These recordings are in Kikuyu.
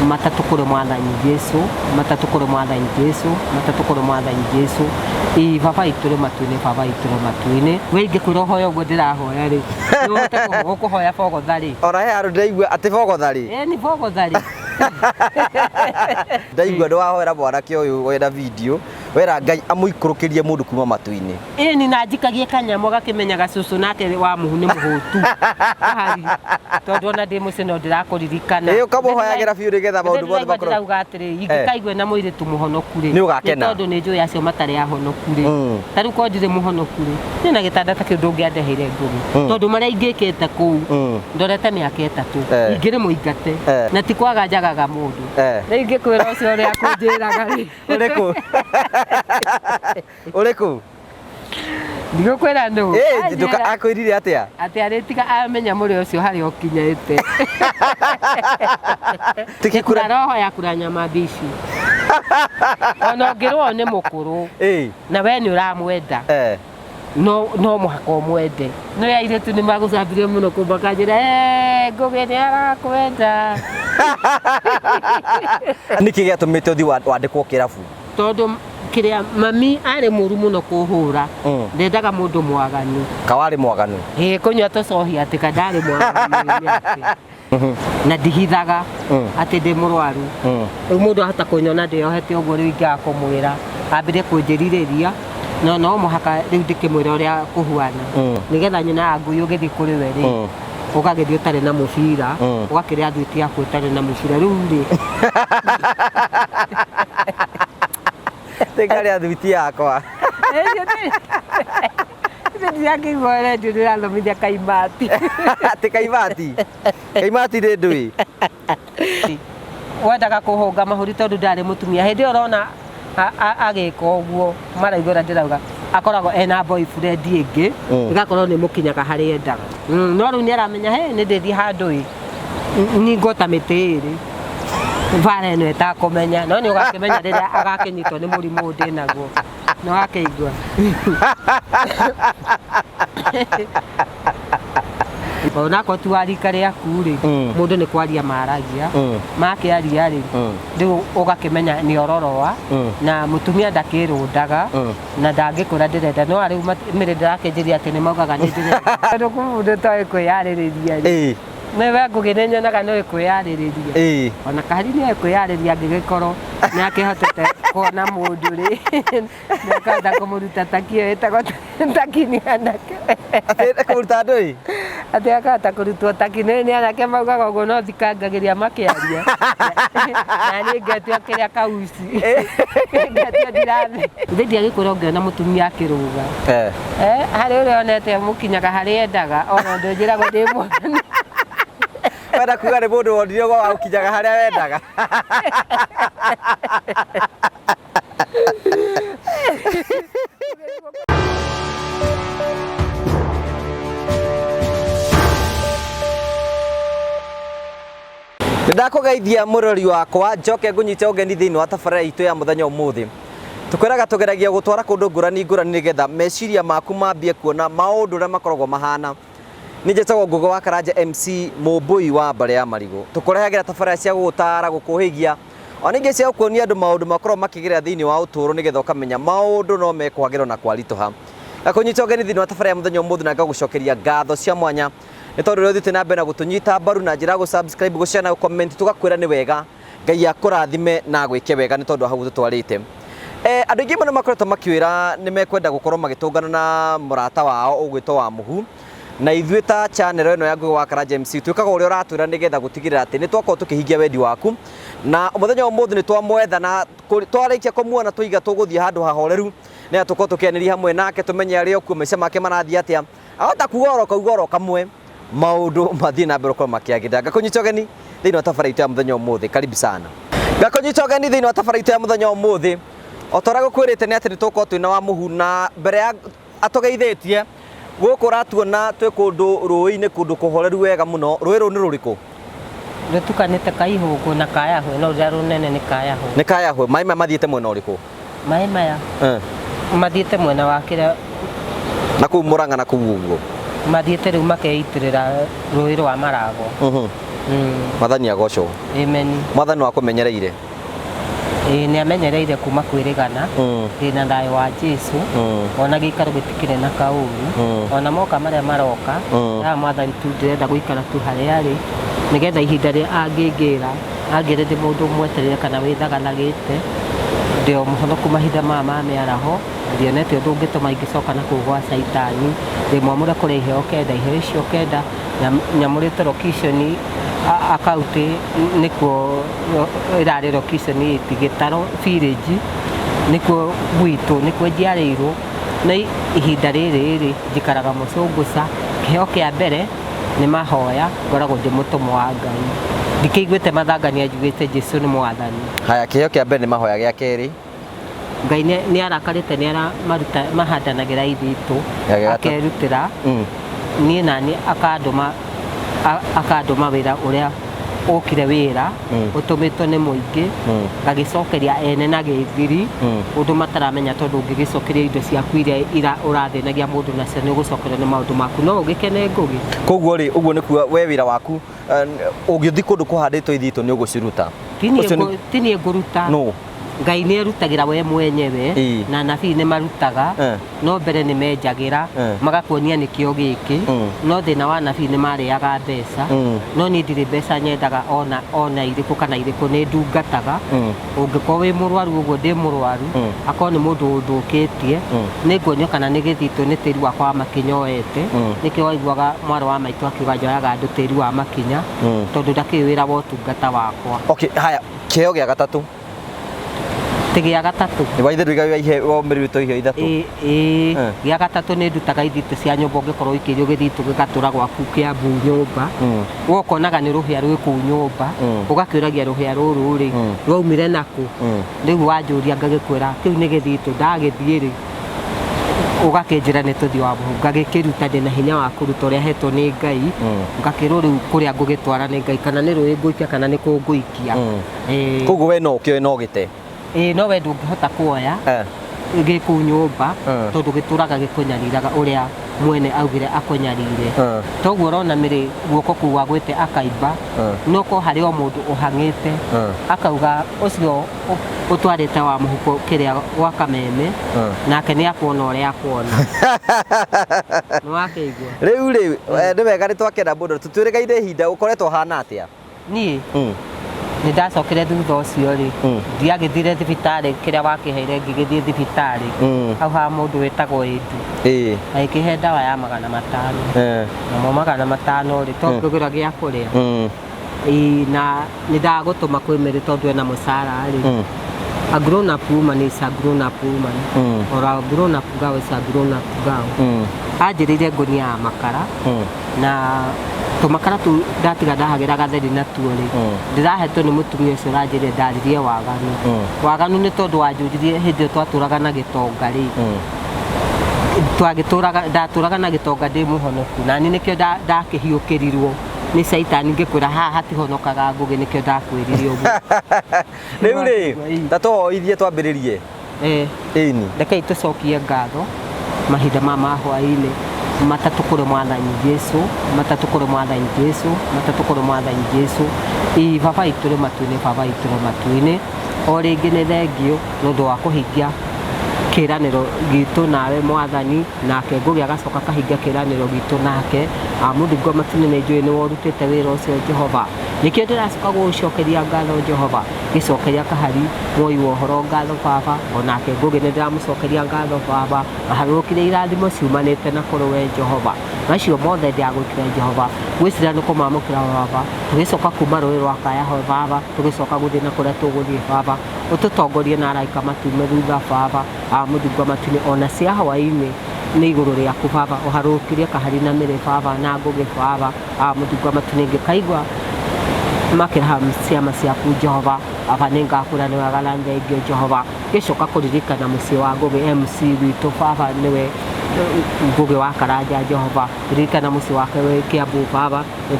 Matatũ kũrĩ Mwathani Jesu, matatũ kũrĩ Mwathani Jesu, matatũ kũrĩ Mwathani Jesu. Ĩ baba witũ ũrĩ matu-inĩ, baba witũ ũrĩ matu-inĩ. We ingĩkwĩra ũhoe ũguo ndĩrahoya rĩ, nĩ ũhote ũkũhoya bogotha rĩ? Ona he handũ ndĩraigua atĩ bogotha rĩ. Ĩ nĩ bogotha rĩ. Ndaigua nĩ wahoera mwanake ũyũ wena video, wera Ngai amũikũrũkĩrie mũndũ kuma matu-inĩ. Ĩni na njikagie kanyamũ gakĩmenyaga cũcũ nake wa mũhu nĩ mũhũtu. Kahari. Tondũ ona ndĩ mũciĩ no ndĩrakũririkana. Ĩ ũkamũhoyagĩra biũ nĩgetha maũndũ mothe makorwo. Ndĩrauga atĩrĩ, ingĩkaigua na mũirĩtu mũhonoku rĩ. Nĩ ũgakena. Nĩ tondũ nĩ njũĩ acio matarĩ ahonoku rĩ. Ta rĩu korwo ndirĩ mũhonoku rĩ, niĩ na gĩtanda ta kĩu ndũngĩandeheire ngũgĩ. Tondũ marĩa ingĩkĩte kũu, ndorete mĩaka 3. Ingĩrĩ mũingate. Na ti kwaga njagaga mũndũ. Rĩu ingĩkwĩra ũcio ũrĩa akũnjĩraga rĩ. Ũrĩkũ? Ũrĩkũ? Ndigũkwĩra nũ. Ĩ, nduka akwĩrire atĩa? Atĩ arĩtiga amenya mũrĩ ũcio harĩa ũkinyĩte. Tikikura roho ya kura nyama mbici. Ona ũngĩrwo nĩ mũkũrũ. Ĩ. Na we nĩ ũramwenda. No no mũhaka ũmwende. No airĩtu nĩ magũcambirie mũno kũu makanjĩra, "Eh, Ngũgĩ nĩ arakwenda." Nĩkĩ gĩatũmĩte ũthiĩ wandĩkwo kĩrabu? Tondũ kĩrĩa mami arĩ mũru mũno kũhũra. Ndendaga mũndũ mwaganu. Kawarĩ mwaganu? Ĩ, kũnyua tũcohi atĩ ka ndarĩ mwaganu nĩ atĩ. Na ndihithaga atĩ ndĩ mũrwaru. Rĩu mũndũ ahota kũnyona ndĩyohete ũguo rĩu ingĩaga kũmwĩra ambĩrĩrie kũnjĩrirĩria, no no mũhaka rĩu ndĩkĩmwĩre ũrĩa kũhuana. Nĩgetha nyonaga ngui ũgĩthiĩ kũrĩ we rĩ, ũgagĩthiĩ ũtarĩ na mũbira, ũgakĩrĩa thwiti yaku ũtarĩ na mũbira. Rĩu rĩ, Nĩngarĩa thwiti yakwa. Ndĩrakĩigua redio ndĩrathomithia kaimati. Atĩ kaimati? Kaimati nĩ ndũĩ? Wendaga kũhũnga mahũri tondũ ndarĩ mũtumia. Hĩndĩ ĩyo ũrona agĩka ũguo maraigua ũrĩa ndĩrauga, akoragwo ena boyfriend ĩngĩ, ĩgakorwo nĩ mũkinyaga harĩa endaga. No rĩu nĩ aramenya, hĩ, nĩ ndĩthiĩ handũ ĩ, ningwo ta mĩtĩ ĩrĩ. Bara ĩno ĩtakũmenya, no nĩ ũgakĩmenya rĩrĩa agakĩnyitwo nĩ mũrimũ ũyũ ndĩnaguo. Nĩ wakĩigua. Onakorwo ti wa rika rĩaku rĩ, mũndũ nĩ kwaria maragia. Makĩaria rĩ, rĩu ũgakĩmenya nĩ ororoa, na mũtumia ndakĩrũndaga, na ndangĩkwĩra ndĩrenda, no rĩu mĩrĩ ndĩrakĩnjĩria atĩ nĩ maugaga nĩ ndĩrenda. Tondũ kwĩ mũndũ ũtoĩ kwĩyarĩrĩria rĩ. Nĩ we Ngũgĩ nĩ nyonaga nĩ ũĩ kwĩyarĩrĩria. Ona Kahari nĩ oĩ kwĩyarĩria angĩgĩkorwo nĩ akĩhotete kuona mũndũ rĩ, nĩ akahota kũmũruta taki ĩyo ĩtagwo taki nĩ anake. Atĩ kũruta andũ ĩ? Atĩ akahota kũrutwo taki nĩ anake maugaga ũguo no thikangagĩria makĩaria. Na niĩ ngetua kĩrĩa kauci. Ngetua ndirathi. Ithe ndiagĩkwĩra ũngĩona mũtumia akĩrũga. Harĩ ũrĩa onete mũkinyaga harĩa endaga, ona ũndũ njĩragwo ndĩ mwathani. Wenda kuga nĩ mũndũ wonire ũguo wa gũkinyaga harĩa wendaga. Nĩndakũgeithia mũrori wakwa njoke ngũnyite ũgeni thĩinĩ wa tabarĩra itũ ya mũthenya ũmũthĩ. Tũkwĩraga tũgeragia gũtwara kũndũ ngũrani ngũrani nĩgetha meciria maku mambie kuona maũndũ ũrĩa makoragwo mahana. Niĩ njĩtagwo Ngũgĩ wa Karanja MC Mũmbũi wa mbarĩ ya Marigũ. Tũkũrehagĩra tabarĩra cia gũgũtara, gũkũhĩgia, ona ingĩ cia gũkuonia andũ maũndũ makoragwo makĩgerera thĩinĩ wa ũtũũro nĩgetha ũkamenya maũndũ no mekwagĩra ona kwaritũha. Ngakũnyita ũgeni thĩinĩ wa tabarĩra ya mũthenya ũmũthĩ na ngagũcokeria ngatho cia mwanya nĩ tondũ ũrĩa ũthiĩte na mbere na gũtũnyita mbaru na njĩra ya gũ-subscribe, gũ-share na gũ-comment, tũgakwĩra nĩ wega. Ngai akũrathime na agwĩke wega nĩ tondũ wa hau ũtũtwarĩte. Andũ aingĩ mũno makoretwo makĩwĩra nĩ mekwenda gũkorwo magĩtũngana na mũrata wao ũgwĩtwo wa Mũhu, na ithuĩ ta channel ĩno ya Ngũgĩ wa Karanja MC twĩkaga ũrĩa ũratwĩra nĩgetha gũtigĩrĩra atĩ nĩ twakorwo tũkĩhingia wendi waku, na mũthenya wa ũmũthĩ nĩ twamwetha na twarĩkia kũmuona twaiga tũgũthiĩ handũ hahoreru nĩgetha tũkorwo tũkĩaranĩria hamwe nake tũmenye arĩ o kuo maica make marathiĩ atĩa. Ahota kuga oro kauga oro kamwe maundu mathiĩ na mbere gũkorwo makĩagĩrĩra. Ngakũnyita ũgeni thĩinĩ wa tabarĩra itũ ya mũthenya ũmũthĩ, karibu sana. Ngakũnyita ũgeni thĩinĩ wa tabarĩra itũ ya mũthenya ũmũthĩ, o ta ũrĩa ngũkwĩrĩte nĩ atĩ nĩ tũgũkorwo twĩna wa Mũhu, na mbere ya atũgeithĩtie gũkũ ũratuona twĩ kũndũ rũĩ-inĩ, kũndũ kũhoreru wega mũno. Rũĩ rũũ nĩ rũrĩkũ? Rũtukanĩte Kaihũngũ na Kayahwe, no rũrĩa rũnene nĩ Kayahwe. Nĩ Kayahwe. Maĩ maya mathiĩte mwena ũrĩkũ? Maĩ maya mathiĩte mwena wa kĩrĩa na kũu Murang'a na kũu ũguo. Mathiĩte rĩu makeitĩrĩra rũĩ rwa Maragwa. Mwathani agocwo. Amen. Mwathani wakũmenyereire. Ĩĩ nĩ amenyereire kuma kwĩrĩgana. Ndĩna thayũ wa Jesu. Ona gĩikaro gĩtikĩrĩ na kaũru. Ona moka marĩa maroka, ya Mwathani tu ndĩrenda gũikara tu harĩa arĩ nĩgetha ihinda rĩa angĩngĩra angĩre ndĩ mũndũ mweterere kana wĩthaganagĩte, ndĩ o mũhonoku mahinda maya ma mĩaraho. Ndionete ũndũ ũngĩtũma ingĩcoka na kũu gwa caitani. Ndĩ mwamũre kũrĩ iheo kenda, iheo icio kenda nyamũrĩte location akaunti nĩkuo ĩrarĩ location ĩti Gĩtaro village nĩkuo gwitũ, nĩkuo njiarĩirwo. Na ihinda rĩrĩ rĩ njikaraga Mũcũngũca. Kĩheo kĩa mbere nĩ mahoya, ngoragwo ndĩ mũtũmwo wa Ngai. Ndikĩiguĩte mathangania njugĩte Jesu nĩ Mwathani. Haya, kĩheo kĩa mbere nĩ mahoya, gĩa kerĩ? Ngai nĩ arakarĩte nĩ aramaruta mahandanagĩra ithitũ akerutĩra niĩ nani akandũma wĩra ũrĩa ũkire wĩra ũtũmĩtwo nĩ mũingĩ, ngagĩcokeria ene na gĩthiri ũndũ mataramenya, tondũ ũngĩgĩcokeria indo ciaku iria ũrathĩnagia mũndũ nacio nĩ ũgũcokerio nĩ maũndũ maku, no ũgĩkene Ngũgĩ. Koguo rĩ, ũguo nĩ kuga we wĩra waku ũngĩthiĩ kũndũ kũhandĩtwo ithitũ nĩ ũgũciruta? Ti niĩ ngũruta. No Ngai nĩ erutagĩra we mwenyewe na anabii nĩ marutaga, no mbere nĩ menjagĩra magakuonia nĩkĩo gĩkĩ. No thĩna wa anabii nĩ marĩaga mbeca, no niĩ ndirĩ mbeca nyendaga ona irĩkũ kana irĩkũ, nĩ ndungataga. Ũngĩkorwo wĩ mũrwaru ũguo ndĩ mũrwaru, akorwo nĩ mũndũ ũthũkĩtie, nĩ nguonio kana nĩ gĩthitũ nĩ tĩri wakwa wa makinya oete. Nĩkĩo waiguaga mwarĩ wa maitũ akiuga njoyaga andũ tĩri wa makinya, tondũ ndakĩũĩ wĩra wa ũtungata wakwa. Okay, haya, kĩheo gĩa gatatũ. Ti gĩa gatatũ. Nĩ waithe ndũiga ihe womĩrĩtwo iheo ithatũ. Ĩĩ, gĩa gatatũ nĩ ndutaga ithitũ cia nyũmba. Ũngĩkorwo ũikĩirio gĩthitũ gĩgatũra gwaku Kĩambu nyũmba, wokonaga nĩ rũhĩa rwĩ kũu nyũmba, ũgakĩũragia rũhĩa rũrũ rĩ rwaumire nakũ? Rĩu wanjũria ngagĩkwĩra kĩu nĩ gĩthitũ, ndagĩthiĩ rĩ ũgakĩnjĩra nĩ tũthiĩ wa mũhu, ngagĩkĩruta ndĩna hinya wa kũruta ũrĩa hetwo nĩ Ngai, ngakĩrwo rĩu kũrĩa ngũgĩtwara nĩ Ngai, kana nĩ rũĩ ngũikia kana nĩ kũ ngũikia. Koguo we no ũkĩoe no gĩte. Ĩĩ, no we ndũngĩhota kuoya gĩ kũu nyũmba, tondũ gĩtũraga gĩkũnyariraga ũrĩa mwene augire akũnyarire. Toguo ũrona mĩrĩ guoko kũu agwĩte akaimba, no ko harĩ o mũndũ ũhang'ĩte akauga ũcio ũtwarĩte wa mũhuko kĩrĩa gwa kameme, nake nĩ akuona ũrĩa akuona. Nĩ wakĩigua? Rĩu rĩ, nĩ wega nĩ twakena mũno, tũtwĩrĩgaire ihinda ũkoretwo ũhana atĩa? Niĩ nĩ ndacokire thutha ũcio rĩ, ndiagĩthire thibitarĩ kĩrĩa wakĩheire, ngĩgĩthiĩ thibitarĩ hau ha mũndũ wĩtagwo Ĩndu, agĩkĩhe ndawa ya 500. Namo 500 rĩ, to ngĩgũra gĩa kũrĩa. Ĩĩ, na nĩ ndagũtũma kwĩ Mary tondũ ena mũcara rĩ. A grown up woman is a grown up woman, or a grown up girl is a grown up girl. Anjĩrĩire ngũnia ya makara, na tũmakara tu ndatiga ndahagĩra gatheri natuo rĩ, ndĩrahetwo nĩ mũtumia ũcio ũranjĩrire ndaririe waganu. Waganu nĩ tondũ wanjũririe hĩndĩ ĩyo twatũraga na gĩtonga rĩ, twagĩtũraga ndatũraga na gĩtonga ndĩ mũhonoku, na niĩ nĩkĩo ndakĩhiũkĩrirwo nĩ caitani ngĩkwĩra haha hatihonokaga Ngũgĩ, nĩkĩo ndakwĩrire ũguo. Rĩu rĩ, ta tũhoithie twambĩrĩrie. Ĩni. Rekei tũcokie ngatho mahinda ma hwaĩ-inĩ matatũ kũrĩ Mwathani Jesu, matatũ kũrĩ Mwathani Jesu, matatũ kũrĩ Mwathani Jesu. Ĩ Baba itũ rĩ matu-inĩ, Baba itũ rĩ matu-inĩ, o rĩngĩ nĩ thengio nĩ ũndũ wa kũhingia kĩranĩro gitũ nawe Mwathani, nake Ngũgĩ agacoka akahingia kĩranĩro gitũ nake. Mũthingo matu-inĩ nĩ njũĩ nĩ worutĩte wĩra ũcio Jehova, nĩkĩo ndĩracoka gũgũcokeria ngatho Jehova, ngĩcokeria kahari mwoi wa ũhoro ngatho Baba, onake Ngũgĩ nĩ ndĩramũcokeria ngatho Baba, aharũrũkire irathimo ciumanĩte na kũrĩ we Jehova. Macio mothe ndĩragwĩkĩra Jehova, gwĩciria nĩ kũmamũkĩra Baba, tũgĩcoka kuma rũĩ rwa Kayaho Baba, tũgĩcoka gũthiĩ na kũrĩa tũgũthiĩ Baba, ũtũtongorie na araika matume thutha Baba, mũthingo matu-inĩ ona cia hwaĩ-inĩ nĩ igũrũ rĩaku Baba, ũharũrũkirie kahari na mĩrĩ Baba na Ngũgĩ Baba, mũthingo matu-inĩ ngĩkaigua makĩraha ciama ciaku Jehova, Baba nĩ ngakwĩra nĩ wega na thengio Jehova. Ngĩcoka kũririkana mũciĩ wa Ngũgĩ MC witũ Baba, nĩwe Ngũgĩ wa Karanja Jehova, ririkana mũciĩ wake wĩ Kĩambu Baba, nĩ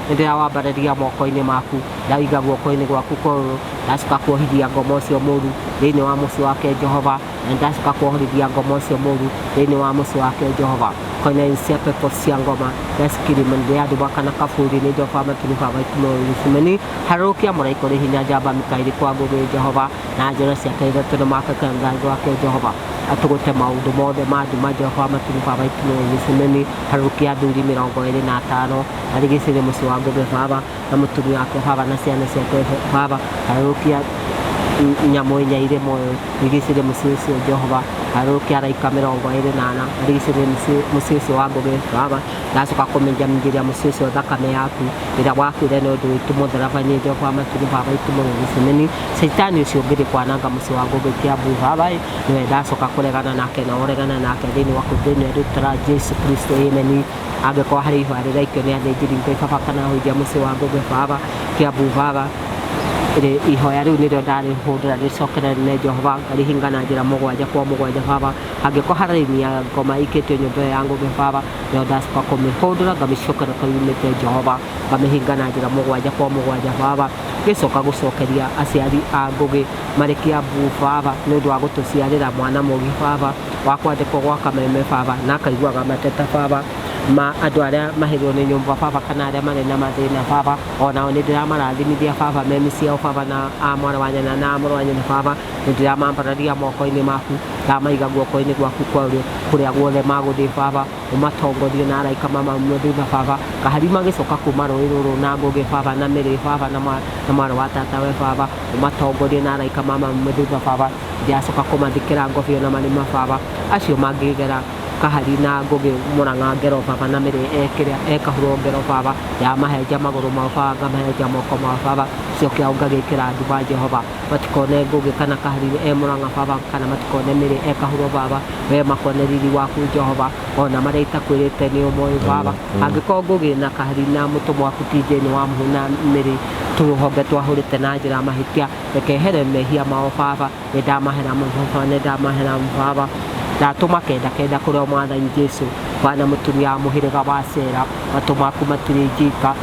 ndĩrawambararia moko-inĩ maku, ndaiga guoko-inĩ gwaku kũrũ, ndacoka kuohithia ngoma ũcio mũru thĩinĩ wa mũciĩ wake Jehova, na ndacoka kuohorithia ngoma ũcio mũru thĩinĩ wa mũciĩ wake Jehova. Konensia pepo cia ngoma yasikirimandeandu kana kaburi nĩ Jehova matini baba itumo harũkia mũraika ũrĩ hinya njamba Mikaeli kwa Ngũgĩ Jehova na njoro ciake ithatũ na makakanga gwake Jehova atũgũte maũndũ mothe ma nduma Jehova matini baba itumo harũkia athuri 25 arigicĩrie mũciĩ wa Ngũgĩ baba na mũtumia wake baba na ciana ciake baba harũkia nyamũ inya irĩ muoyo rigicĩrie mũciĩ ũcio Jehova harũkia araika 24 arigicĩrie mũciĩ ũcio wa Ngũgĩ baba ndacoka kũminjaminjĩria mũciĩ ũcio thakame yaku ĩrĩa wakuire nĩ ũndũ witũ mũtharaba-inĩ Jehova matini baba itumo caitani ũcio ũngĩthiĩ kwananga mũciĩ wa Ngũgĩ Kiambu baba nĩwe ndacoka kũregana nake na ũregana nake thĩinĩ waku thĩinĩ wa rĩtwa rĩa Jesu Kristo amen. Angĩkorwo harĩ ihoya rĩraikio nĩ athĩnjĩri Ngai baba kana ahunjia mũciĩ wa Ngũgĩ baba Kiambu baba ihoya rĩu nĩrĩo ndarĩhũndũra rĩcokerere nĩ Jehova ngarihinga na njĩra 7 kwa 7 baba angĩkorwo harĩ ya ngoma ikĩtio nyũmba ĩyo ya Ngũgĩ baba nĩyo ndacoka kũmĩhũndũra ngamĩcokera kũrĩ Jehova ngamĩhinga na njĩra 7 kwa 7 baba ngĩcoka gũcokeria aciari a Ngũgĩ marĩ Kiambu baba nĩ ũndũ wa gũtũciarĩra mwana mũgi baba wa kwandĩkwo gwa kameme baba na akaiguaga mateta baba ma andũ arĩa mahĩrwo nĩ nyũmba baba kana arĩa marĩ na mathĩna baba onao nĩ ndĩramarathimithia baba me mĩciĩ yao baba na a mwarĩ wa nyina na a mũrũ wa nyina baba nĩ ndĩramambararia moko-inĩ maku ndamaiga guoko-inĩ gwaku kwa ũrĩo kũrĩa guothe magũthiĩ baba ũmatongorie na araika mamaume thutha baba kahari magĩcoka kuma rũĩ rũrũ na Ngũgĩ baba na mĩrĩ baba na mwarĩ wa tatawe baba ũmatongorie na araika mamaume thutha baba ndĩracoka kũmathikĩra ngobio na marima baba acio mangĩgera kahari na Ngũgĩ Mũrang'a ngero baba na mĩrĩ ekĩrĩa ekahurwo ngero baba ndamahenja magũrũ mao baba ngamahenja moko mao baba cio kĩao ngagĩkĩra nduma Jehova matikone Ngũgĩ kana kahari e Mũrang'a baba kana matikone mĩrĩ ekahurwo baba we makone riri waku Jehova ona marĩa itakwĩrĩte nĩ ũmoĩ baba angĩkorwo Ngũgĩ na kahari na mũtũmwo waku TJ nĩ wa mũhu na mĩrĩ tũrũhonge twahũrĩte na njĩra mahĩtia reke here mehia mao baba nĩ ndamahera baba nĩ ndamahera baba ndatũma kenda kenda kũrĩ mwathani Jesu bana mũtumia wa mũhĩrĩga wa Sera matũ maku matirĩ njika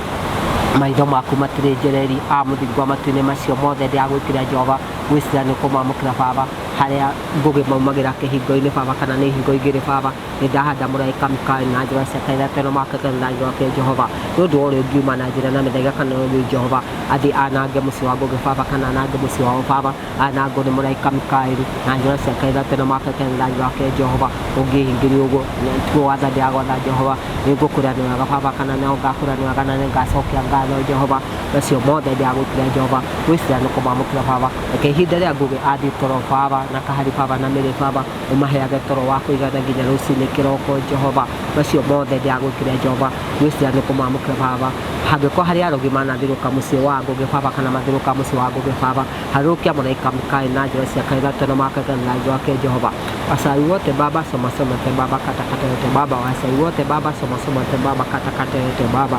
maitho maku matirĩ njereri a mũthingu wa matu-inĩ macio mothe ndĩragwĩkĩra Jehova gwĩciria nĩ kũmamũkĩra baba harĩa Ngũgĩ maumagĩra kĩhingo-inĩ baba kana nĩ hingo igĩrĩ baba nĩ ndahanda mũraika Mikaeli na njĩra ciake ithatũ na make na njĩra yake Jehova nĩ ũndũ wa ũrĩa ũngiuma na njĩra na mĩthaiga kana ũrĩa Jehova athiĩ anange mũciĩ wa Ngũgĩ baba kana anange mũciĩ wao baba anangwo nĩ mũraika Mikaeli na njĩra ciake ithatũ na make na njĩra yake Jehova ũngĩhingĩria ũguo tiguo watha ndĩragwatha Jehova nĩ ngũkũra nĩ wega baba kana nĩ ngakũra nĩ wega na nĩ ngacokia ngatho Jehova macio mothe ndĩragwĩkĩra Jehova gwĩciria nĩ kũmamũkĩra baba reke ihinda rĩa Ngũgĩ athiĩ toro baba na kahari baba na mĩrĩ baba ũmaheage toro wa kũigana nginya rũcinĩ kĩroko Jehova macio mothe ndĩragwĩkĩra Jehova gwĩciria nĩ kũmamũkĩra baba hangĩkorwo harĩ arogi manathirũka mũciĩ wa Ngũgĩ baba kana mathirũka mũciĩ wa Ngũgĩ baba harũkia mũraika Mikaeli na njĩra ciake ithatũ na make na njĩra yake Jehova wasai wote baba soma soma te baba kata kata yote baba wasai wote baba soma soma te baba kata kata yote baba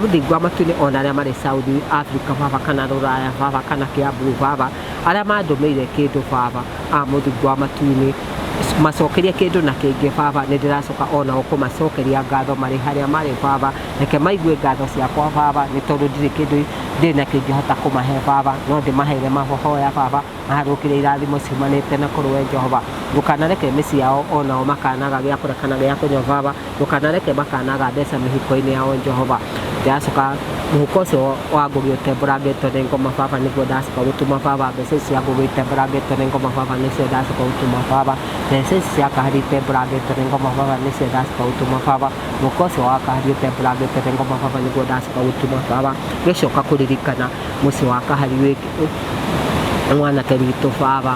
mũthingu wa matu-inĩ ona arĩa marĩ South Africa baba kana Rũraya baba kana Kiambu baba arĩa mandũmĩire kĩndũ baba mũthingu wa matu-inĩ macokerie kĩndũ na kĩngĩ baba nĩ ndĩracoka onao kũmacokeria ngatho marĩ harĩa marĩ baba reke maigue ngatho ciakwa baba nĩ tondũ ndirĩ kĩndũ ndĩ na kĩngĩhota kũmahe baba no ndĩmaheire mahoya baba maharũkĩre irathimo ciumanĩte na kũrĩ we Jehova ndũkanareke mĩciĩ yao onao makanaga gĩa kũrĩa kana gĩa kũnyua baba ndũkanareke makanaga mbeca mĩhuko-inĩ yao Jehova ndĩracoka mũhuko ũcio wa Ngũgĩ ũtembũrangĩtwo nĩ ngoma baba nĩguo ndacoka gũtũma baba mbeca ici cia Ngũgĩ itembũrangĩtwo nĩ ngoma baba nĩcio ndacoka gũtũma baba mbeca ici cia kahari itembũrangĩtwo nĩ ngoma baba nĩcio ndacoka gũtũma baba mũhuko ũcio wa kahari ũtembũrangĩtwo nĩ ngoma baba nĩguo ndacoka gũtũma baba ngĩcoka kũririkana mũciĩ wa kahari mwanake witũ baba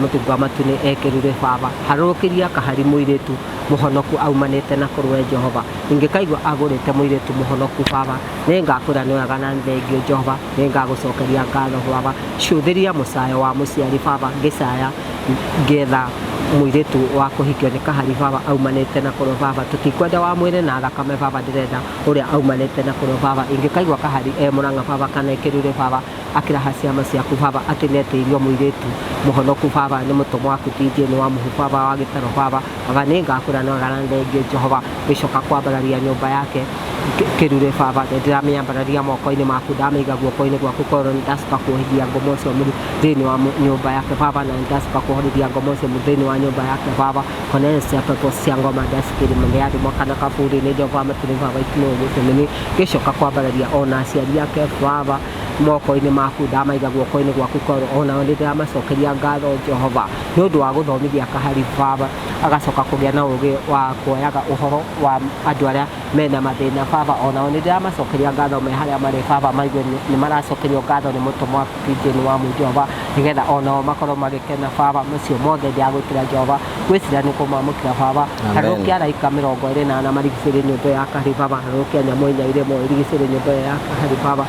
mũthingu wa matu-inĩ ekĩrire baba harũrũkĩria kahari mũirĩtu mũhonoku aumanĩte na kũrĩ we Jehova ingĩkaigua agũrĩte mũirĩtu mũhonoku baba nĩngakũra nĩ wega na thengio Jehova nĩngagũcokeria ngatho baba cũthĩria mũcayo wa mũciari baba ngĩcaya ngĩetha mũirĩtu wa kũhikio nĩ kahari baba aumanĩte na kũrĩ baba tũtikwenda wa mwĩrĩ na thakame baba ndĩrenda ũrĩa aumanĩte na kũrĩ baba ingĩkaigua kahari e Mũrang'a baba kana ekĩrire baba akĩraha ciama ciaku baba atĩ nĩetĩirio mũirĩtu mũhonoku baba nĩ mũtũmwo waku TJ nĩ wa mũhu baba wa gĩtaro baba baba nĩngakũra nĩ wega na thengio Jehova ngĩcoka kwambararia nyũmba yake kĩrure baba nĩ ndĩramĩambararia moko-inĩ maku ndamĩiga guoko-inĩ gwaku korwo nĩ ndacoka kuohithia ngoma ũcio mũru thĩinĩ wa nyũmba yake baba na nĩ ndacoka kuohorithia ngoma ũcio mũru thĩinĩ wa wa nyũmba yake Baba Cornelius Apeko Ciangoma Ndasikiri Mndĩari Mwakana Kaburi nĩ Jehova Matũrĩ Baba ikinwo gũtũmĩni gĩcoka kwambararia ona aciari ake Baba moko-inĩ maku ndamaiga guoko-inĩ gwaku korwo onao nĩ ndĩramacokeria ngatho Jehova nĩ ũndũ wa gũthomithia Kahari Baba agacoka kũgĩa na ũgĩ wa kuoyaga ũhoro wa andũ arĩa mena mathĩna Baba onao nĩ ndĩramacokeria ngatho me harĩa marĩ Baba maigue nĩ maracokerio ngatho nĩ mũtũmwo waku Gideon wa Jehova nĩgetha onao makorwo magĩkena Baba macio mothe ndĩragwĩkĩra Jehova gwĩciria nĩ kũmamũkĩra Baba harũkia araika 24 marigicĩrie nyũmba ya Kahari Baba harũkia nyamũ inya irĩ muoyo irigicĩrie nyũmba ya Kahari Baba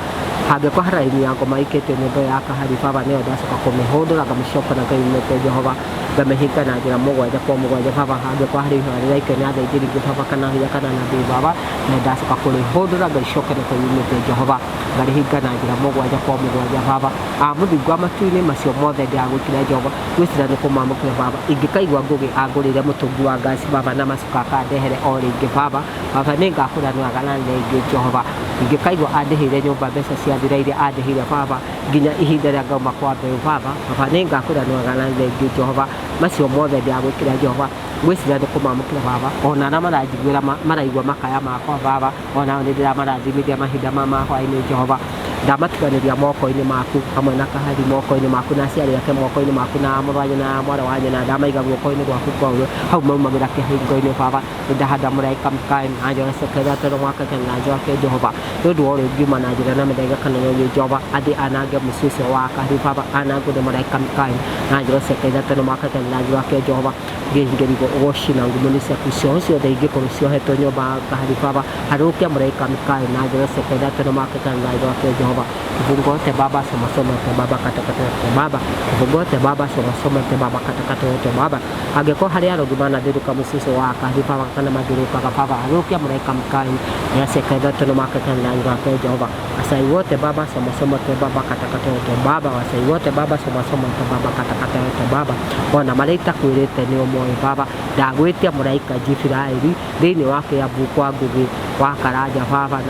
hangĩkorwo haraini ya ngoma ikĩtio nyũmba ya Kahari Baba nĩyo ndacoka kũmĩhũndũra ngamĩcoka na Ngai Jehova ngamĩhinga na njĩra mũgwanja kwa mũgwanja Baba hangĩkorwo harĩ ihoya rĩraikio nĩ athĩnjĩri Ngai Baba kana hinya kana nabii Baba na ndacoka kũrĩhũndũra ngaicoka na kũyumĩte Jehova ngarĩhinga na njĩra mũgwanja kwa mũgwanja Baba mũthingu wa matu-inĩ macio mothe ndĩragwĩkĩra Jehova gwĩciria nĩ kũmamũkĩra Baba ingĩkaigua Ngũgĩ angũrĩre mũtũngi wa ngaci Baba na macuka akandehere o rĩngĩ Baba Baba nĩ ngakũra nĩwaga rĩngĩ Jehova ingĩkaigua andĩhĩire nyũmba mbeca ciathira iria andĩhĩire Baba nginya ihinda rĩa ngauma kwa mbeũ Baba Baba nĩ ngakũra nĩwaga rĩngĩ Jehova macio mothe ndĩragwĩkĩra Jehova gwĩciria nĩ kũmamũkĩra Baba ona arĩa maranjiguĩra maraigua makaya makwa Baba onao nĩ ndĩramarathimithia mahinda ma hwaĩ-inĩ Jehova ndamatiganĩria moko-inĩ maku hamwe na Kahari moko-inĩ maku na aciari ake moko-inĩ maku na mũrũ wa nyina na mwarĩ wa nyina ndamaiga guoko-inĩ gwaku kwa ũrĩo hau maumagĩra kĩhingo-inĩ Baba nĩndahanda mũraika Mikaeli na njora ciake mwaka na njora ke Jehova nĩ ũndũ wa ũrĩa ũngiuma na njĩra na mĩthaiga kana na Jehova athiĩ anange mũciĩ ũcio wa Kahari Baba anangwo nĩ mũraika Mikaeli na njora ciake ithatũ mwaka na njora ke Jehova ngĩhingĩrigwo ũgocina ngumo ciaku cioho ciothe ingĩkorwo ciohetwo nyũmba ya Kahari Baba harũkia mũraika Mikaeli na njora ciake ithatũ mwaka na njora ke Jehova kifungo yote Baba soma soma yote Baba katakata yote Baba kifungo yote Baba soma soma yote Baba katakata yote Baba angĩkorwo harĩ arogi manathiũrũka mũciĩ ũcio wa Kahari Baba kana mathiũrũrũkaga Baba harũkia mũraika Mikaeli na ciake ithatũ mwaka na njora ke Jehova Wasai wote Baba soma soma yote Baba katakata yote Baba wasai wote Baba soma soma yote Baba katakata yote Baba ona marĩa itakwĩrĩte nĩ ũmoĩ Baba ndagwĩtia mũraika Jibiraeli thĩinĩ wa Kĩambu kwa Ngũgĩ wa Karanja Baba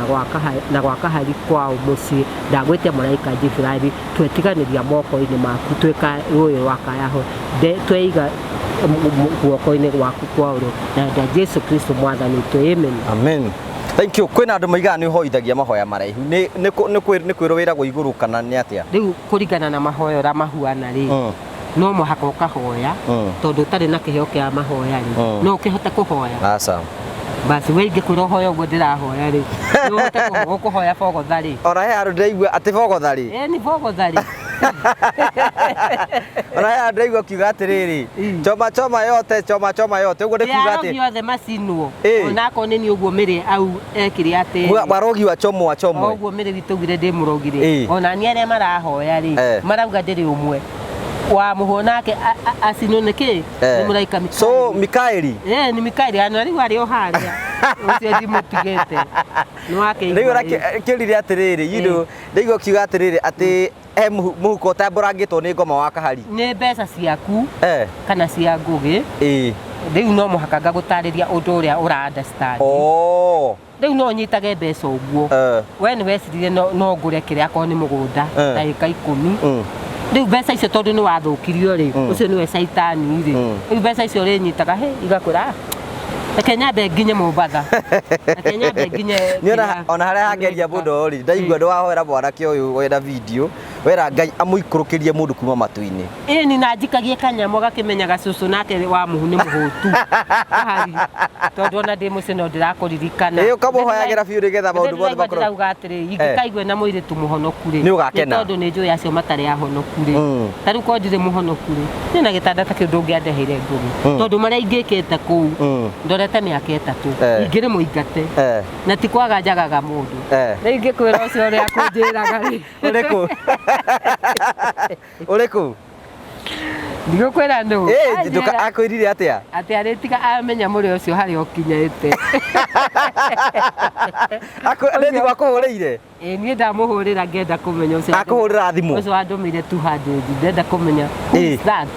na gwa Kahari kwao mũciĩ ndagwĩtia mũraika Jibiraeli twetiganĩria moko-inĩ maku twĩka rũĩ rwa Kayaho tweiga guoko-inĩ gwaku kwa ũrĩo na nda Jesu Kristo mwathani witũ amen. Amen. Thank you. Kwĩna andũ maigaga nĩ ũhoithagia mahoya maraihu nĩ kwĩrwo wĩragwo igũrũ kana nĩ atĩa? Rĩu kũringana na mahoya ũrĩa mahuana rĩ no mũhaka ũkahoya tondũ ũtarĩ na kĩheo kĩa mahoya rĩ no ũkĩhote kũhoya? Aca. Basi we ingĩkwĩra ũhoya ũguo ndĩrahoya rĩ no ũhote ũkũhoya bogotha rĩ? Ona he handũ ndĩraigua atĩ bogotha rĩ? Ĩ nĩ bogotha rĩ. Ona he handũ ndĩraigua ũkiuga atĩrĩrĩ choma choma yote choma choma yote ũguo nĩ kuga atĩ arogi othe macinwo onakorwo nĩ niĩ ũguo mĩrĩ au ekire atĩ warogi wa chomwa chomwe ũguo mĩrĩ witũ augire ndĩ mũrogi rĩ ona niĩ arĩa marahoya rĩ marauga ndĩrĩ ũmwe wa mũhũ nake acinwo nĩ kĩ nĩ mũraika Mikaeli. So Mikaeli nĩ Mikaeli ana rĩu arĩ o harĩa ũcio ndimũtigĩte nĩ wakĩigua rĩu kĩrire atĩrĩrĩ you know ndaigua ũkiuga atĩrĩrĩ atĩ he mũhuko ũtambũrangĩtwo nĩ ngoma wa Kahari nĩ mbeca ciaku kana cia Ngũgĩ rĩu no mũhaka ngagũtarĩria ũndũ ũrĩa ũra understand. Rĩu no ũnyitage mbeca ũguo we nĩ wecirire no ngũre kĩrĩa akorwo nĩ mũgũnda ta ĩka 10 rĩu mbeca icio tondũ nĩ wathũkirio rĩ ũcio nĩwe caitani rĩ rĩu mbeca icio ũrĩnyitaga hĩ igakwĩra reke nyambe nginye Mombatha reke nyambe nginye ona harĩa hangeria mũno rĩ ndaigua nĩwahoera mwanake ũyũ wena video wera Ngai amũikũrũkĩrie mũndũ kuma matu-inĩ. Ĩni na njikagie kanyamũ gakĩmenyaga cũcũ nake wa mũhu nĩ mũhũtu Kahari tondũ ona ndĩ mũciĩ no ndĩrakũririkana. Ĩ ũkamũhoyagĩra biũ nĩgetha maũndũ mothe makorwo ndĩrauga atĩrĩ ingĩkaigua na mũirĩtu mũhonoku rĩ nĩ ũgakena tondũ nĩ njũĩ acio matarĩ ahonoku rĩ ta rĩu korwo ndirĩ mũhonoku rĩ niĩ na gĩtanda ta kĩu ndũngĩandeheire Ngũgĩ tondũ marĩa ingĩkĩte kũu ndorete mĩaka 3 ingĩrĩ mũingate na ti kwaga njagaga mũndũ rĩu ingĩkwĩra ũcio ũrĩa akũnjĩraga rĩ ũrĩkũ ũrĩkũ ndigũkwĩra nũ akwĩrire atĩa atĩ arĩtiga amenya mũrĩ ũcio harĩa ũkinyĩte nĩ thimũ akũhũrĩire? Ĩ niĩ ndamũhũrĩra ngĩenda kũmenya ũcio akũhũrĩra thimũ ũcio wandũmĩire 200 ndenda kũmenya who is that.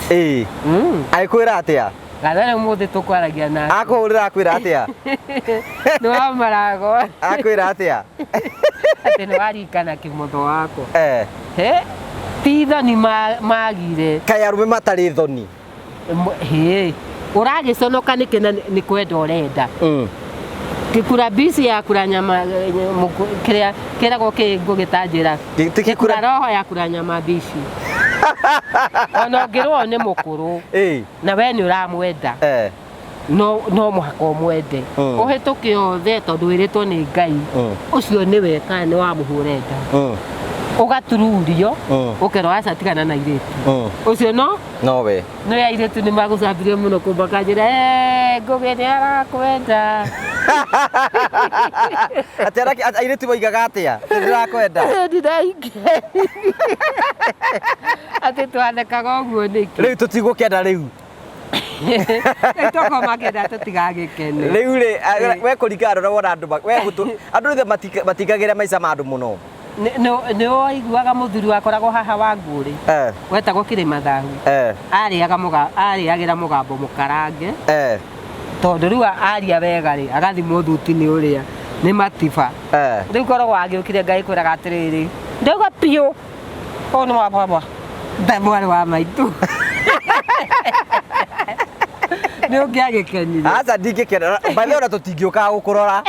Agĩkwĩra atĩa? Gatha rĩu mũthĩ tũkwaragia nake akũhũrĩra akwĩra atĩa? Nĩ wa marago akwĩra atĩa? Atĩ nĩ warikana kĩmotho wakwa. He ti thoni magire kaĩ arũme matarĩ thoni Hĩ, ũragĩconoka nĩkĩ na nĩ kwenda ũrenda? Kĩkura mbici ya kura nyama kĩrĩa kĩragwo kĩ ngũgĩtanjĩra. Ti kĩkura roho ya kura nyama mbici. Ona ũngĩrwo nĩ mũkũrũ na we nĩ ũramwenda, no no mũhaka ũmwende, ũhĩtũke othe tondũ wĩrĩtwo nĩ Ngai ũcio nĩwe kana nĩ wa mũhu ũrenda. Ũgatururio, ũkerwo aca, tigana na airĩtu ũcio no Nowe. No airĩtu nĩ magũcambirie mũno kũmakanjĩra, "Eh, Ngũgĩ nĩ arakwenda." Atĩ airĩtu moigaga atĩa? Atĩ ndĩrakwenda? Ndiraingĩ atĩ twathekaga ũguo nĩkĩ? Rĩu tũtigũkena rĩu. Rĩu tokorwo makĩenda tũtigagĩkene. Rĩu rĩ, we kũringana na ũrĩa wona andũ we andũ rĩu matingagĩra maica ma andũ mũno. Nĩ waiguaga mũthuri wakoragwo haha wa ngũrĩ wetagwo Kĩrĩma Thahu, arĩagĩra mũgambo mũkarange, tondũ rĩu aria wega rĩ, agathimwo thuti nĩ ũrĩa nĩ matiba. Rĩu koragwo agĩũkire Ngai kwĩraga atĩrĩrĩ, ndauga piũ ũyũ nĩ wa baba nda mwarĩ wa maitũ, nĩ ũngĩagĩkenire? Aca, ndingĩkena. By the way, ona tũtingĩũkaga gũkũrora.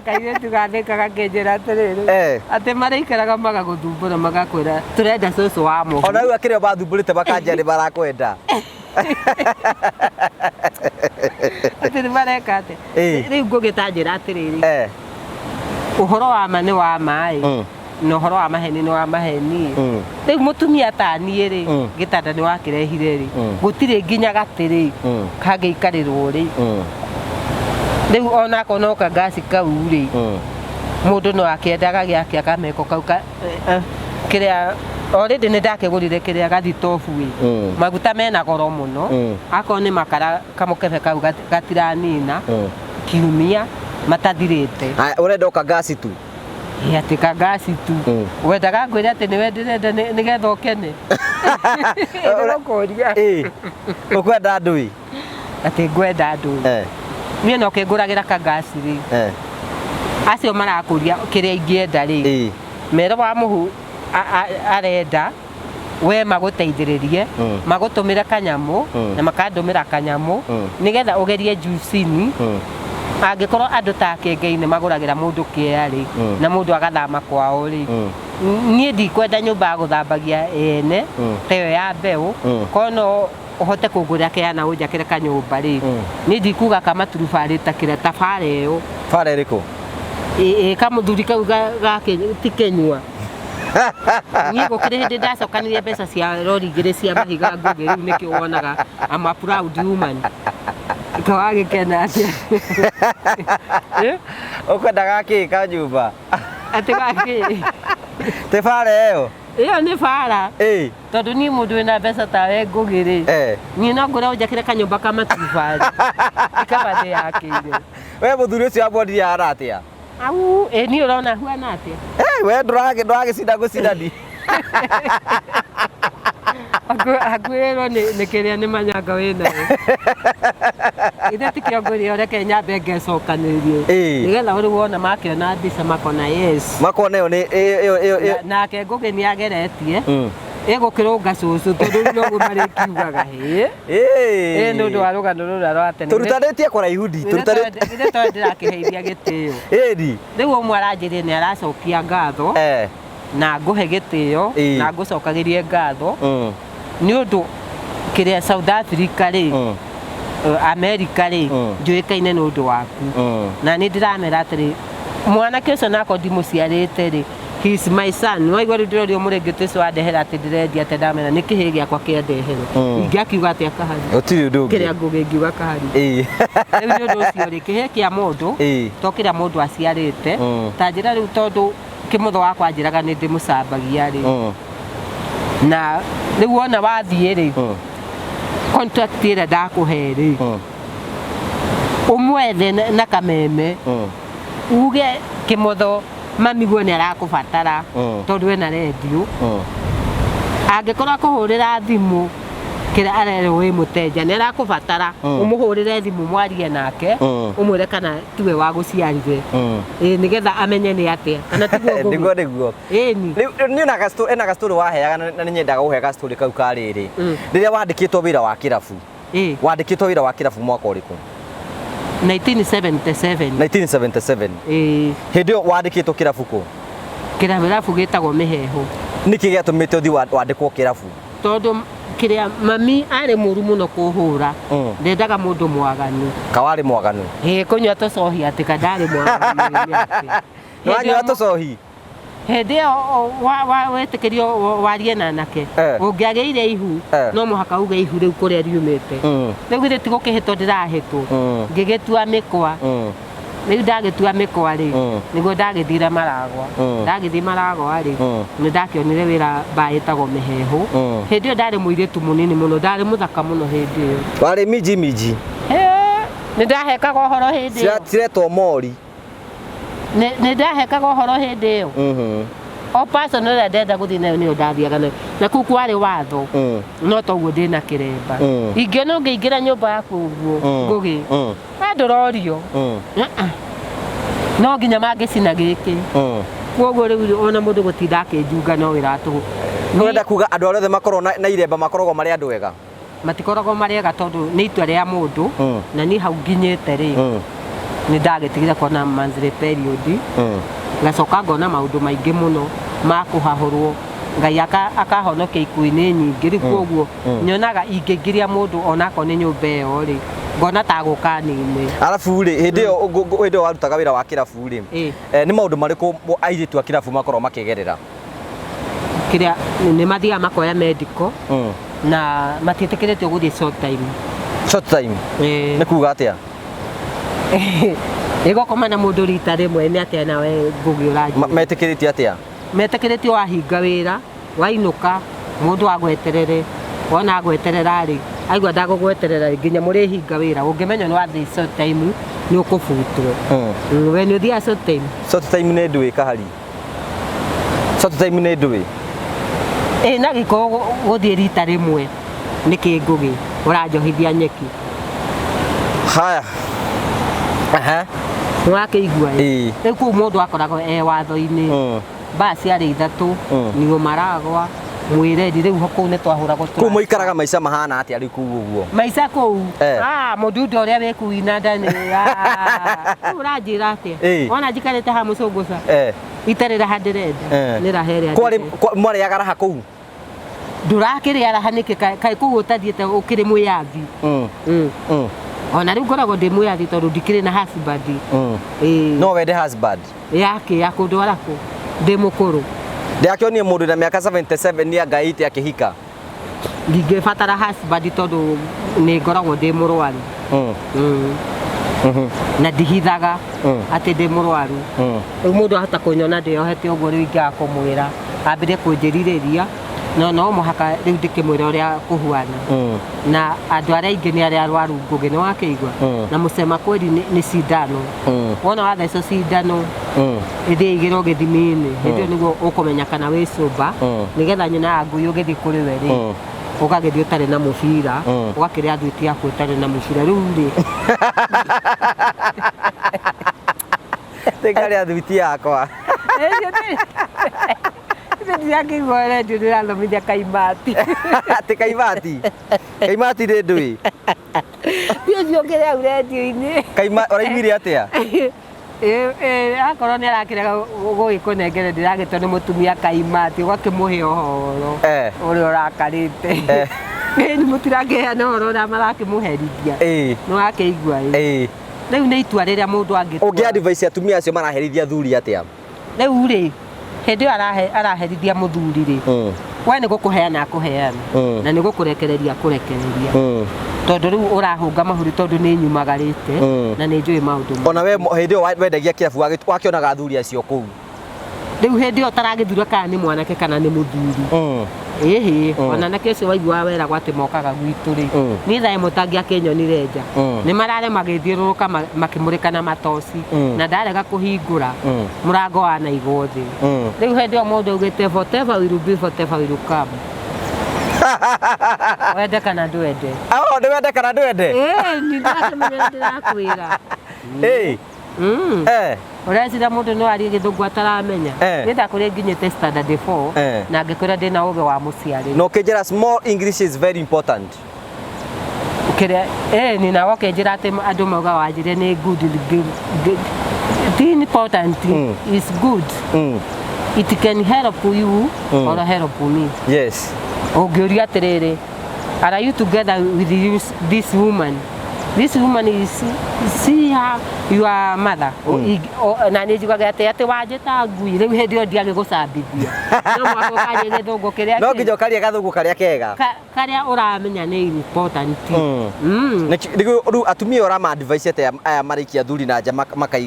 Kairĩtu gathĩka gakĩnjĩra atĩrĩrĩ, atĩ marĩikaraga magagũthumbũra magakwĩra tũrenda cũcũ wa mũhu. Ona rĩu akĩrĩ o mathumbũrĩte makanjia nĩ marakwenda. Atĩ nĩ mareka atĩ rĩu ngũgĩtanjĩra atĩrĩrĩ, ũhoro wa ma nĩ wa ma ĩ, na ũhoro wa maheni nĩ wa maheni. Rĩu mũtumia ta niĩ rĩ, gĩtanda nĩ wakĩrehire rĩ, gũtirĩ nginya gatĩ rĩ kangĩikarĩrwo rĩ. Rĩu onako no kangasi kau rĩ, mũndũ no akĩendaga gĩake akameko kau kĩrĩa already nĩ ndakĩgũrire kĩrĩa gathitobu ĩ. Maguta mena goro mũno. Akorwo nĩ makara, kamũkebe kau gatiranina kiumia matathirĩte. Aya, ũrenda ũka ngasi tu? Ĩ, atĩ kangasi tu. Wendaga ngwĩre atĩ nĩwe ndĩrenda nĩgetha ũkene? Ndĩrokũria. Ĩ, ũkwenda andũ ĩ? Atĩ ngwenda andũ? Niĩ no kĩngũragĩra kangasi rĩ, acio marakũria kĩrĩa ingĩenda rĩ, mero wa mũhu arenda we magũteithĩrĩrie, magũtũmĩre kanyamũ, na makandũmĩra kanyamũ, nĩgetha ũgerie juicini. Angĩkorwo andũ ta Kĩengei nĩ magũragĩra mũndũ kĩea rĩ, na mũndũ agathama kwao rĩ, niĩ ndikwenda nyũmba ya gũthambagia ene ta ĩyo ya mbeũ. Korwo no ũhote kũngũrĩra kĩea na ũnjakĩre kanyũmba rĩ, niĩ ndikuga kamaturubarĩ ta kĩrĩa ta bara ĩyo. Bara ĩrĩkũ? Ĩ kamũthuri kau gake ti kĩnyua. Niĩ gũkĩrĩ hĩndĩ ndacokanirie mbeca cia rori igĩrĩ cia mahiga, Ngũgĩ. Rĩu nĩkĩo wonaga I'm a proud woman. Kawagĩkena atĩa? Eh? Ũkwenda gakĩ ka nyũmba? Atĩ gakĩ? Tĩ bara ĩyo? Ĩyo nĩ bara. Tondũ niĩ mũndũ wĩna mbeca tawe Ngũgĩ rĩ, niĩ no ngũre ũnjakĩre kanyũmba ka matubarĩ ikaba ndĩyakĩire. We mũthuri ũcio wamwonirie ahana atĩa? Au, ĩ niĩ ũrona huana atĩa? Eh, we ndũragĩcinda ngũcindani. Hakuhĩrwo nĩ kĩrĩa nĩ manyanga wĩnayo. Ithe ti kĩongoria, reke nyambe ngecokanĩrie, nĩgetha rĩu wona makĩona mbica makona yes. Makona ĩyo nĩ ĩyo. Nake Ngũgĩ nĩ ageretie ĩgũkĩrũnga cũcũ, tondũ rĩu noguo marĩkiugaga hĩ. Ĩ nĩ ũndũ wa rũgano rũrĩa rwa tene. Tũrutanĩtie kũraihu ndi. Tũrutanĩtie ithe tondũ ndĩrakĩheithia gĩtĩo. Ĩni. Rĩu ũmwe aranjĩrire nĩ aracokia ngatho, na ngũhe gĩtĩo, na ngũcokagĩrie ngatho nĩ ũndũ kĩrĩa South Africa rĩ, America rĩ, njũĩkaine nĩ ũndũ waku. Na nĩ ndĩramera atĩrĩ, mwanake ũcio nako ndimũciarĩte rĩ, he is my son. Waigua rĩu ndĩrorio mũrĩngĩti ũcio wandehera atĩ ndĩrendia, atĩ ndamera nĩ kĩhĩ gĩakwa kĩandehere. Ingĩakiuga atĩa kahari? Gũtirĩ ũndũ ũngĩ. Kĩrĩa Ngũgĩ ngiuga kahari? Rĩu nĩ ũndũ ũcio rĩ, kĩhĩ kĩa mũndũ to kĩrĩa mũndũ aciarĩte. Ta njĩra rĩu, tondũ kĩmũtho wakwa anjĩraga nĩ ndĩmũcambagia rĩ, na rĩu wona wathiĩ rĩ, contract ĩrĩa ndakũhe rĩ, ũmwethe na kameme, uge kĩmotho mamiguo nĩ arakũbatara, tondũ ena rendio. Angĩkorwo akũhũrĩra thimũ Kĩrĩa arerwo wĩ mũtenja nĩ arakũbatara ũmũhũrĩre thimũ mwarie nake, ũmwĩre kana tiwe wagũciarire. Ĩĩ, nĩgetha amenye nĩ atĩa kana tiguo Ngũgĩ? Nĩguo, nĩguo. Ĩni. Rĩu niĩ na gastory, ena gastory waheaga na nĩ nyendaga gũhe gastory kau ka rĩrĩ. Rĩrĩa wandĩkĩtwo wĩra wa kĩrabu. Wandĩkĩtwo wĩra wa kĩrabu mwaka ũrĩkũ? 1977. 1977. Ĩĩ. Hĩndĩ ĩyo wandĩkĩtwo kĩrabu kũ? Kĩrabu gĩtagwo Mĩhehu. Nĩkĩ gĩatũmĩte ũthiĩ wandĩkwo kĩrabu? Tondũ kĩrĩa mami arĩ mũru mũno kũhũra. Ndendaga mũndũ mwaganu. Kawarĩ mwaganu? Ĩĩ, kũnyua tũcohi atĩ ka ndarĩ mwaganu nĩ atĩ. Nĩwanyua tũcohi? Hĩndĩ ĩyo wetĩkĩrio warie na anake, ũngĩagĩire ihu, no mũhaka uge ihu rĩu kũrĩa riumĩte. Rĩu githĩ ti gũkĩhĩtwo ndĩrahĩtwo? Ngĩgĩtua mĩkwa. Rĩu ndagĩtua mĩkwa rĩ, nĩguo ndagĩthire Maragwa. Ndagĩthiĩ Maragwa rĩ, nĩ ndakĩonire wĩra mbaa ĩtagwo Mĩhehu. Hĩndĩ ĩyo ndarĩ mũirĩtu mũnini mũno, ndarĩ mũthaka mũno hĩndĩ ĩyo. Warĩ minji minji? Nĩ ndahekaga ũhoro hĩndĩ ĩyo. Ciretwo mori. Nĩ ndahekaga ũhoro hĩndĩ ĩyo. O person ĩrĩa ndenda gũthiĩ nayo nĩyo ndathiaga nayo. Na kũu kwarĩ watho. No toguo ndĩna kĩremba. Ingĩona ũngĩingĩra nyũmba yaku ũguo, Ngũgĩ. We ndũrorio. No nginya mangĩcina gĩkĩ. Koguo rĩu ona mũndũ gũtinda akĩnjunga no wĩra tũhũ. Ũrenda kuga andũ arĩa othe makoragwo na iremba makoragwo marĩ andũ ega? Matikoragwo marĩ ega tondũ nĩ itua rĩa mũndũ, na niĩ hau nginyĩte rĩ, nĩ ndagĩtigire kuona monthly period. Ngacoka ngona maũndũ maingĩ mũno ma kũhahũrwo. Ngai akahonokia ikuũ-inĩ nyingĩ. Rĩu koguo nyonaga ingĩingĩria mũndũ onakorwo nĩ nyũmba ĩyo rĩ, ngona ta gũkanine. Arabu rĩ, hĩndĩ ĩyo hĩndĩ ĩyo warutaga wĩra wa kĩrabu rĩ, nĩ maũndũ marĩkũ airĩtu a kĩrabu makoragwo makĩgerera? Kĩrĩa nĩ mathiaga makoya medical, na matiĩtĩkĩrĩtio gũthiĩ short time. Short time? Nĩ kuga atĩa? Ĩgũkoma na mũndũ rita rĩmwe nĩ atĩa nawe Ngũgĩ ũranjĩra? Metĩkĩrĩtio atĩa? Metĩkĩrĩtio wahinga wĩra, wainũka, mũndũ agweterere, wona agweterera rĩ, aigua ndagũgweterera rĩ, nginya mũrĩhinga wĩra, ũngĩmenya nĩ wathiĩ short time nĩ ũkũbutwo. We nĩ ũthiaga short time? Short time nĩ ndũĩ kahari. Short time nĩ ndũĩ. Ĩ na gĩkorwo gũthiĩ rita rĩmwe nĩ kĩ Ngũgĩ ũranjohithia nyeki. Haya. Aha. Nĩwakĩigua ĩ? Rĩu kũu mũndũ akoragwo e watho-inĩ. Mbaa ciarĩ ithatũ, Niũ Maragwa, Mwĩreri, rĩu kũu nĩ twahũragwo Kũu mũikaraga maica mahana atĩa rĩu kũu ũguo? Maica kũu? Mũndunda ũrĩa wĩ kũu inanda nĩ, rĩu ũranjĩra atĩa? Wona njikarĩte haha mũcũngũca? Itarĩ raha ndĩrenda. Nĩ raha ĩrĩa ndĩrenda. Mwarĩaga raha kũu? Ndũrakĩrĩa raha nĩkĩ? Kaĩ kũu ũtathiĩte ũkĩrĩ mwĩyathi? Ona rĩu ngoragwo ndĩ mwĩyathi tondũ ndikĩrĩ na husband. No wende husband? Yake ya kũndwara kũ? Ndĩ mũkũrũ. Ndĩrakĩonire mũndũ na mĩaka 77 nĩ angaĩte akĩhika. Ndingĩbatara husband tondũ nĩ ngoragwo ndĩ mũrwaru. Na ndihithaga atĩ ndĩ mũrwaru. Rĩu mũndũ ahota kũnyona ndĩyohete ũguo rĩu ingĩaga kũmwĩra ambĩrĩrie kũnjĩrirĩria, no mũhaka rĩu ndĩkĩmwĩre ũrĩa kũhuana. Na andũ arĩa aingĩ nĩ arĩa arwaru Ngũgĩ, nĩ wakĩigua? Na mũcema kweli nĩ cindano. Wona wathecwo cindano, ĩthiĩ ĩigĩrwo gĩthimi-inĩ, hĩndĩ ĩyo nĩguo ũkũmenya kana wĩ sober, nĩgetha nyina ya ngui ũgĩthiĩ kũrĩ we rĩ, ũgagĩthiĩ ũtarĩ na mũbira, ũgakĩrĩa thwiti yaku ũtarĩ na mũbira. Rĩu rĩ. Tĩngarĩa thwiti yakwa. Ndĩrakĩigua redio ndĩrathomithia kaimati. Atĩ kaimati? Kaimati nĩ ndũĩ? Ti ũcio ũkĩrĩ hau redio-inĩ. Kaima, ũraiguire atĩa? Akorwo nĩ arakĩrega gũgĩkũnengera ndĩragĩtwo nĩ mũtumia kaimati, ũgakĩmũhe ũhoro ũrĩa ũrakarĩte. Ĩni mũtirakĩheana ũhoro ũrĩa marakĩmũherithia. Nĩ wakĩigua ĩ? Rĩu nĩ itua rĩrĩa mũndũ angĩtua. Ũngĩ advise atumia acio maraherithia athuri atĩa? Rĩu rĩ, hĩndĩ ĩyo araherithia mũthuri rĩ, we nĩ gũkũheana akũheana, na nĩ gũkũrekereria akũrekereria. Tondũ rĩu ũrahũnga mahũri tondũ nĩ nyumagarĩte, na nĩ njũĩ maũndũ maingĩ. Ona we hĩndĩ ĩyo wendagia kĩrabu wakĩonaga athuri acio kũu? Rĩu hĩndĩ ĩyo ũtaragĩthura kana nĩ mwanake kana nĩ mũthuri. Ĩhĩ, ona anake acio waiguaga weragwo atĩ mokaga gwitũ rĩ, niĩ thaa ĩmwe ũtangĩakĩnyonire nja. Nĩ marare magĩthiũrũrũka makĩmũrĩka na matoci, na ndarega kũhingũra mũrango wanaigwo thĩ. Rĩu hĩndĩ ĩyo mũndũ augĩte whatever will be, whatever will come. Wende kana ndwende. Aho nĩ wende kana ndwende. Ĩĩ, nĩ ndĩrakĩmenya, ndĩrakwĩra. Ĩĩ. Ũreciria mũndũ no arie gĩthũngũ ataramenya? Eh. Niĩ ndakũrĩa nginyĩte standard 4 na ngĩkwĩra ndĩna ũgĩ wa mũciarĩre. Na ũkĩnjĩra small English is very important. Kĩrĩa ĩĩ ni nawe ũkĩnjĩra atĩ andũ mauga wanjĩre nĩ good, ti important, is good. It can help you or help me. Ũngĩũria atĩrĩrĩ, are you together with you, this woman? This woman is see her, your mother. Na nĩ njugaga atĩ wanjĩta ngui rĩu hĩndĩ ĩyo ndiagĩgũcambithia, no mũhaka ũkaria gĩthũngũ kĩrĩa No nginya ũkaria gathũngũ karĩa kega. Karĩa ũramenya nĩ important. Nĩguo rĩu atumia ũrama advice atĩa aya maraikia athuri na nja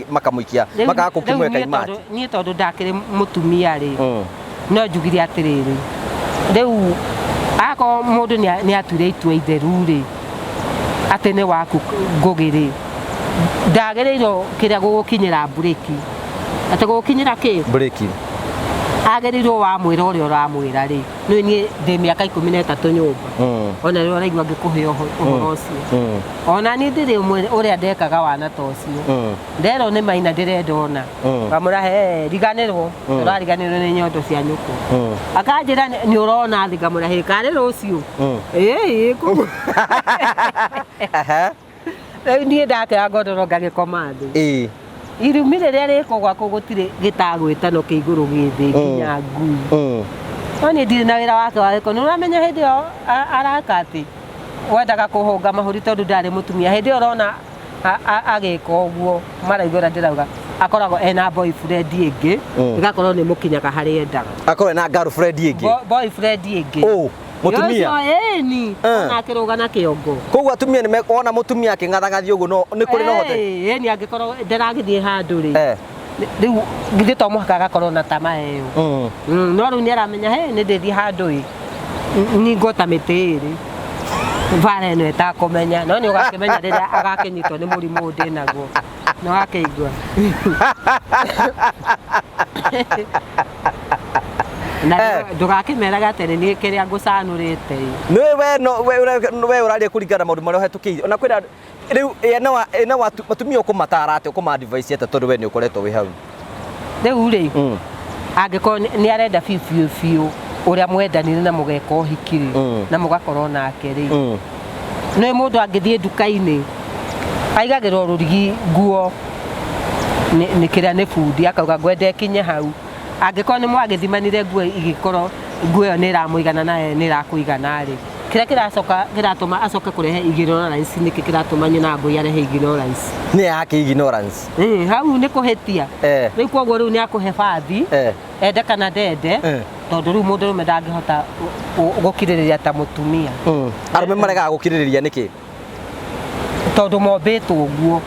makamũikia makaga Rĩu kũkĩmweka niĩ imati? Niĩ tondũ ndakĩrĩ mũtumia rĩ, no njugire atĩrĩrĩ, rĩu akorwo mũndũ nĩ atuire itua itheru rĩ, atĩ nĩ waku ngũgĩ rĩ, ndagĩrĩirwo kĩrĩa gũgũkinyĩra mburĩki, atĩ gũgũkinyĩra kĩ? Mburĩki. Agĩrĩirwo wamwĩra ũrĩa ũramwĩra rĩ, nĩ niĩ ndĩ mĩaka 13 nyũmba, ona rĩrĩa ũraigua ngĩkũhe ũhoro ũcio, ona niĩ ndĩrĩ ũmwe ũrĩa ndekaga wana ta ũcio. Nderwo nĩ maina ndĩrenda ona ngamwĩra he riganĩrwo, ũrariganĩrwo nĩ nyondo cia nyũkwa. Akanjĩra nĩ ũrona thĩ, ngamwĩra hĩ karĩ rũciũ. Ĩĩ, ĩĩ. Rĩu niĩ ndakĩoya ngondoro ngagĩkoma thĩ. Irumi rĩrĩa rĩkũgwa kũ gũtirĩ gĩtagwĩtano kĩ igũrũ gĩ thĩ nginya ngui. No niĩ ndirĩ na wĩra wake wa gĩko. Nĩ ũramenya hĩndĩ ĩyo araka atĩ wendaga kũhũnga mahũri tondũ ndarĩ mũtumia. Hĩndĩ ĩyo ũrona agĩka ũguo maraigua ũrĩa ndĩrauga, akoragwo ena boyfriend ĩngĩ, ĩgakorwo nĩ mũkinyaga harĩa endaga. Akorwo ena girlfriend ĩngĩ. Boyfriend ĩngĩ. Ũ, mũtumia. Ũcio, ĩni. Ona akĩrũga na kĩongo. Koguo atumia nĩ wona mũtumia akĩng'athang'athia ũguo no nĩ kũrĩ na ũhote. Ĩĩ, ĩni, angĩkorwo ndaragĩthiĩ handũ rĩ. Rĩu githĩ to mũhaka agakorwo na tamaa ĩyo. No rĩu nĩ aramenya he nĩ ndĩthiĩ handũ ĩ ningwo ta mĩtĩ ĩrĩ bara ĩno ĩtakũmenya, no nĩ ũgakĩmenya rĩrĩa agakĩnyitwo nĩ mũrimũ ũyũ ndĩ naguo, nĩ wakĩigua na ndũgakĩmeraga atĩ nĩ niĩ kĩrĩa ngũcanũrĩte ĩ. Nĩ we no we ũraria kũringana na maũndũ marĩa ũhetũkĩire. Ona kwĩna rĩu ena wa atumia ũkũmatara atĩa, ũkũma advice atĩa tondũ we nĩ ũkoretwo wĩ hau? Rĩu rĩ, angĩkorwo nĩ arenda biũ biũ biũ ũrĩa mwendanire na mũgeka ũhiki rĩ, na mũgakorwo nake rĩ, nĩ mũndũ angĩthiĩ nduka-inĩ aigagĩrwo rũrigi nguo nĩ kĩrĩa nĩ bundi akauga ngwenda ĩkinye hau. Angĩkorwo nĩ mwagĩthimanire nguo igĩkorwo nguo ĩyo nĩ ĩramũigana na nĩ ĩrakũigana rĩ, kĩrĩa kĩracoka kĩratũma acoke kũrehe ignorance, nĩkĩ kĩratũma nyina ngũi arehe ignorance? Nĩ yake ignorance. Hau nĩ kũhĩtia. Rĩu koguo rĩu nĩ akũhe bathi, ende kana ndende, tondũ rĩu mũndũrũme ndangĩhota gũkirĩrĩria ta mũtumia. Arũme maregaga gũkirĩrĩria nĩkĩ? Tondũ mombĩtwo ũguo.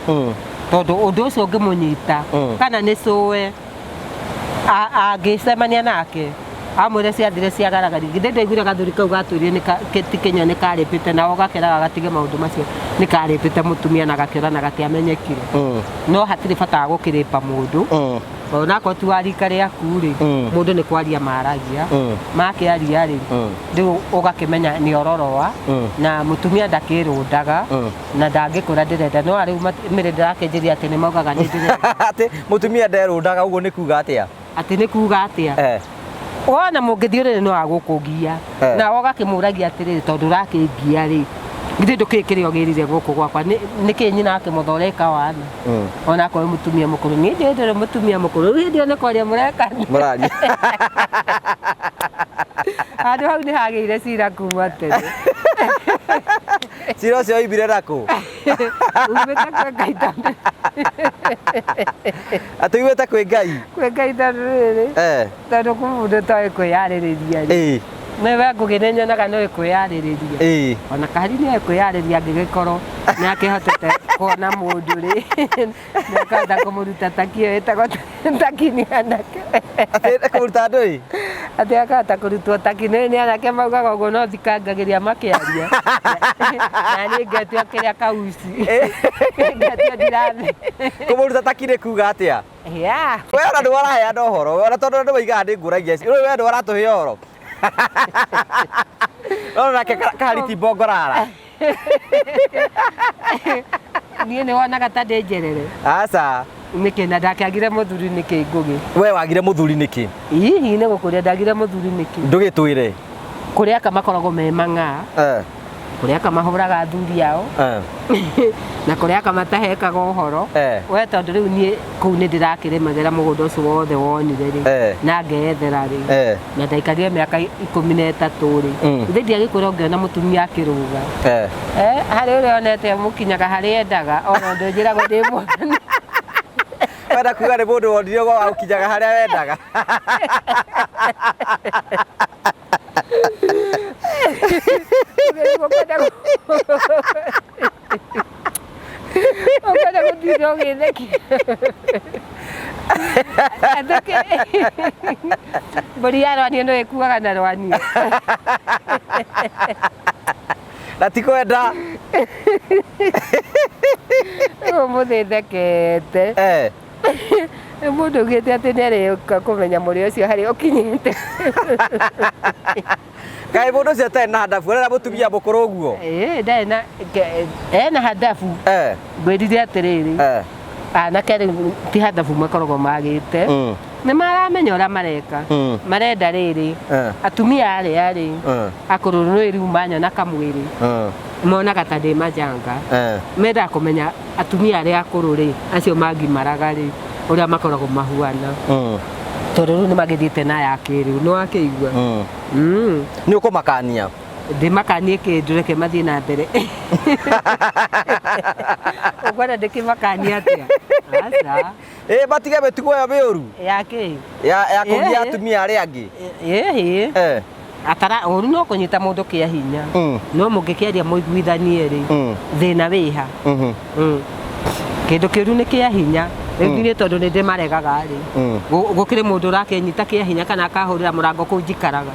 Tondũ ũndũ ũcio ũngĩmũnyita, kana nĩ cũe, angĩcemania nake amwĩre ciathire ciagaragari, githĩ ndaiguire gathuri kau gatwĩrire nĩ ti Kenya nĩ karĩpĩte, nao gakeraga gatige maũndũ macio, nĩ karĩpĩte mũtumia na gakĩora na gatiamenyekire. No hatirĩ bata wa gũkĩrĩpa mũndũ. Onakorwo ti wa rika rĩaku rĩ, mũndũ nĩ kwaria maragia, makĩaria rĩ, rĩu ũgakĩmenya nĩ ororoa, na mũtumia ndakĩrũndaga, na ndangĩkwĩra ndĩrenda, no rĩu mĩrĩ ndĩrakĩnjĩria atĩ nĩ maugaga nĩ ndĩrenda. Atĩ mũtumia nderũndaga ũguo nĩ kuga atĩa? Atĩ nĩ kuga atĩa? Wona mũngĩthiĩ ũrĩrĩ no agũkũgia. Na ũgakĩmũragia atĩrĩrĩ, tondũ ũrakĩngia rĩ, githĩ ndũkĩũĩ kĩrĩa ũgĩrire gũkũ gwakwa? Nĩkĩ nyina akĩmũthoreka wana? Ona akorwo mũtumia mũkũrũ, niĩ ndiũĩ ndũrĩ mũtumia mũkũrũ, rĩu hĩndĩ ĩyo nĩ kwaria mũreka. Mũraria. Handũ hau nĩ hagĩire cira kuma tene. Cira ũcio oimire nakũ? Umĩte kwĩ Ngai tondũ Atĩ umĩte kwĩ Ngai? Kwĩ Ngai tondũ rĩrĩ, tondũ kwĩ mũndũ ũtoĩ kwĩyarĩrĩria rĩ. Nĩ we Ngũgĩ nĩ nyonaga nĩ ũĩ kwĩyarĩrĩria. Ona Kahari nĩ oĩ kwĩyarĩrĩria, angĩgĩkorwo nĩ akĩhotete kuona mũndũ rĩ, nĩ akahota kũmũruta taki ĩyo ĩtagwo taki nĩ anake. Atĩ kũruta andũ ĩ? Atĩ akahota kũrutwo taki nĩ anake maugaga ũguo, no thikangagĩria makĩaria. Na niĩ ngetua kĩrĩa kauci. Ngetua ndirathi. Kũmũruta taki nĩ kuga atĩa? Yeah. We ona nĩ waraheana ũhoro, we ona tondũ andũ maigaga nĩ ngũragia ici, we nĩ waratũhe ũhoro. No nake kahari ti mbongorara. Niĩ nĩ wonaga ta ndĩ njerere. Aca. Nĩkĩ na ndakĩagire mũthuri nĩkĩ Ngũgĩ? We wagire mũthuri nĩkĩ? Hihi nĩ gũkũria ndagire mũthuri nĩkĩ? Ndũgĩtwĩre. Kũrĩ aka makoragwo me mang'aa. Kũrĩ aka mahũraga athuri ao. Na kũrĩ aka matahekaga ũhoro. We tondũ rĩu niĩ kũu nĩ ndĩrakĩrĩmagĩra mũgũnda ũcio wothe wonire rĩ. Na ngeyethera rĩ. Na ndaikarire mĩaka 13 rĩ. Ithe ndiagĩkwĩra ũngĩona mũtumia akĩrũga. Harĩ ũrĩa onete mũkinyaga harĩa endaga ona ũndũ njĩragwo ndĩ mwana. Wenda kuga nĩ mũndũ wonire ũgo wa gũkinyaga harĩa wendaga. Ũkwenda gũtinda ũgĩthekia. Mbũri ya rwanio no ĩkuaga na rwanio. Na ti kwenda. Ũmũthĩ thekete. Nĩ mũndũ augĩte atĩ nĩ arĩũka kũmenya mũrĩ ũcio harĩa ũkinyĩte. Kaĩ mũndũ ũcio atarĩ na handabu, arera mũtumia mũkũrũ ũguo? Ĩĩ, ndarĩ na, ena handabu. Ngwĩrire atĩrĩrĩ, anake rĩu ti handabu makoragwo magĩte. Nĩ maramenya ũrĩa mareka. Marenda rĩrĩ, atumia arĩa rĩ, akũrũ nĩ rĩu manyona kamwĩrĩ. Monaga ta ndĩ majanga. Mendaga kũmenya atumia arĩa akũrũ rĩ, acio mangimaraga rĩ, ũrĩa makoragwo mahuana. Tondũ rĩu nĩ magĩthiĩte na ya kĩrĩu, nĩ wakĩigua? Nĩ ũkũmakania? Ndĩmakanie kĩndũ, reke mathiĩ na mbere. Ũkwenda ndĩkĩmakanie atĩa? Aca. Matige mĩtugo ĩyo mĩũru? Ya kĩ? Ya kũgia atumia arĩa angĩ? Ĩĩ. Atara ũru no kũnyita mũndũ kĩa hinya. No mũngĩkĩaria mũiguithanie rĩ, thĩna wĩha. Kĩndũ kĩũru nĩ kĩa hinya. Rĩu niĩ tondũ nĩ ndĩmaregaga rĩ, gũkĩrĩ mũndũ ũrakĩnyita kĩa hinya kana akahũrĩra mũrango kũu njikaraga.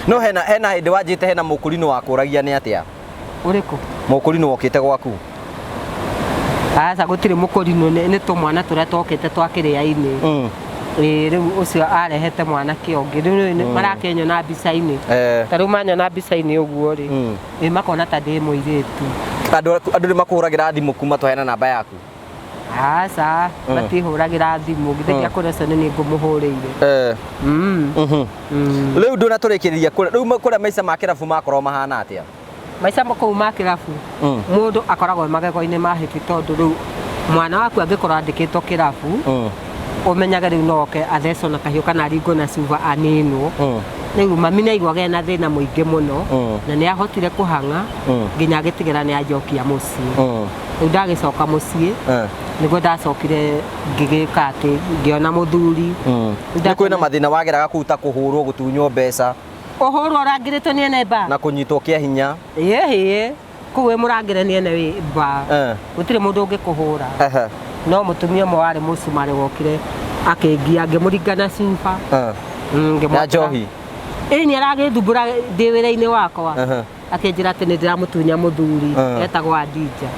No hena hĩndĩ wanjĩte hena mũkũrinũ wakũragia nĩ atĩa? Ũrĩkũ? Mũkũrinũ wokĩte gwaku? Aca, gũtirĩ mũkũrinũ, nĩ tũmwana tũrĩa twokĩte twa kĩrĩa-inĩ. Rĩu ũcio arehete mwanake ũngĩ. Rĩu marakĩnyona mbica-inĩ. Ta rĩu manyona mbica-inĩ ũguo rĩ, makona ta ndĩ mũirĩtu. Andũ nĩ makũhũragĩra thimũ kuma twaheana namba yaku? Aca, matihũragĩra thimũ. Githĩ ndiakũrĩa ũcio nĩ niĩ ngũmũhũrĩire. Rĩu ndũnatũrĩkĩrĩria kũrĩa, rĩu kũrĩa maica ma kĩrabu makorwo mahana atĩa? Maica kũu ma kĩrabu, mũndũ akoragwo magego-inĩ ma hĩti tondũ rĩu mwana waku angĩkorwo andĩkĩtwo kĩrabu, ũmenyage rĩu no oke athecwo na kahiũ kana aringwo na cuba aninwo. Rĩu mami nĩ aiguaga ena thĩna mũingĩ mũno, na nĩ ahotire kũhang'a nginya agĩtigĩra nĩ anjokia mũciĩ. Rĩu ndagĩcoka mũciĩ, nĩguo ndacokire ngĩgĩka atĩ ngĩona mũthuri. Nĩ kwĩna mathĩna wageraga kũu ta kũhũrwo, gũtunywo mbeca? Ũhũrwo ũrangĩrĩtwo nĩ ene mba. Na kũnyitwo kĩa hinya. Ĩĩ, kũu wĩ mũrangĩre nĩ ene mba. Gũtirĩ mũndũ ũngĩkũhũra. No mũtumia ũmwe warĩ mũcumarĩ wokire akĩngia, ngĩmũringa na cuba. Na njohi? Ĩĩ, nĩ aragĩthumbũra ndĩ wĩra-inĩ wakwa. Akĩnjĩra atĩ nĩ ndĩramũtunya mũthuri, etagwo Adija.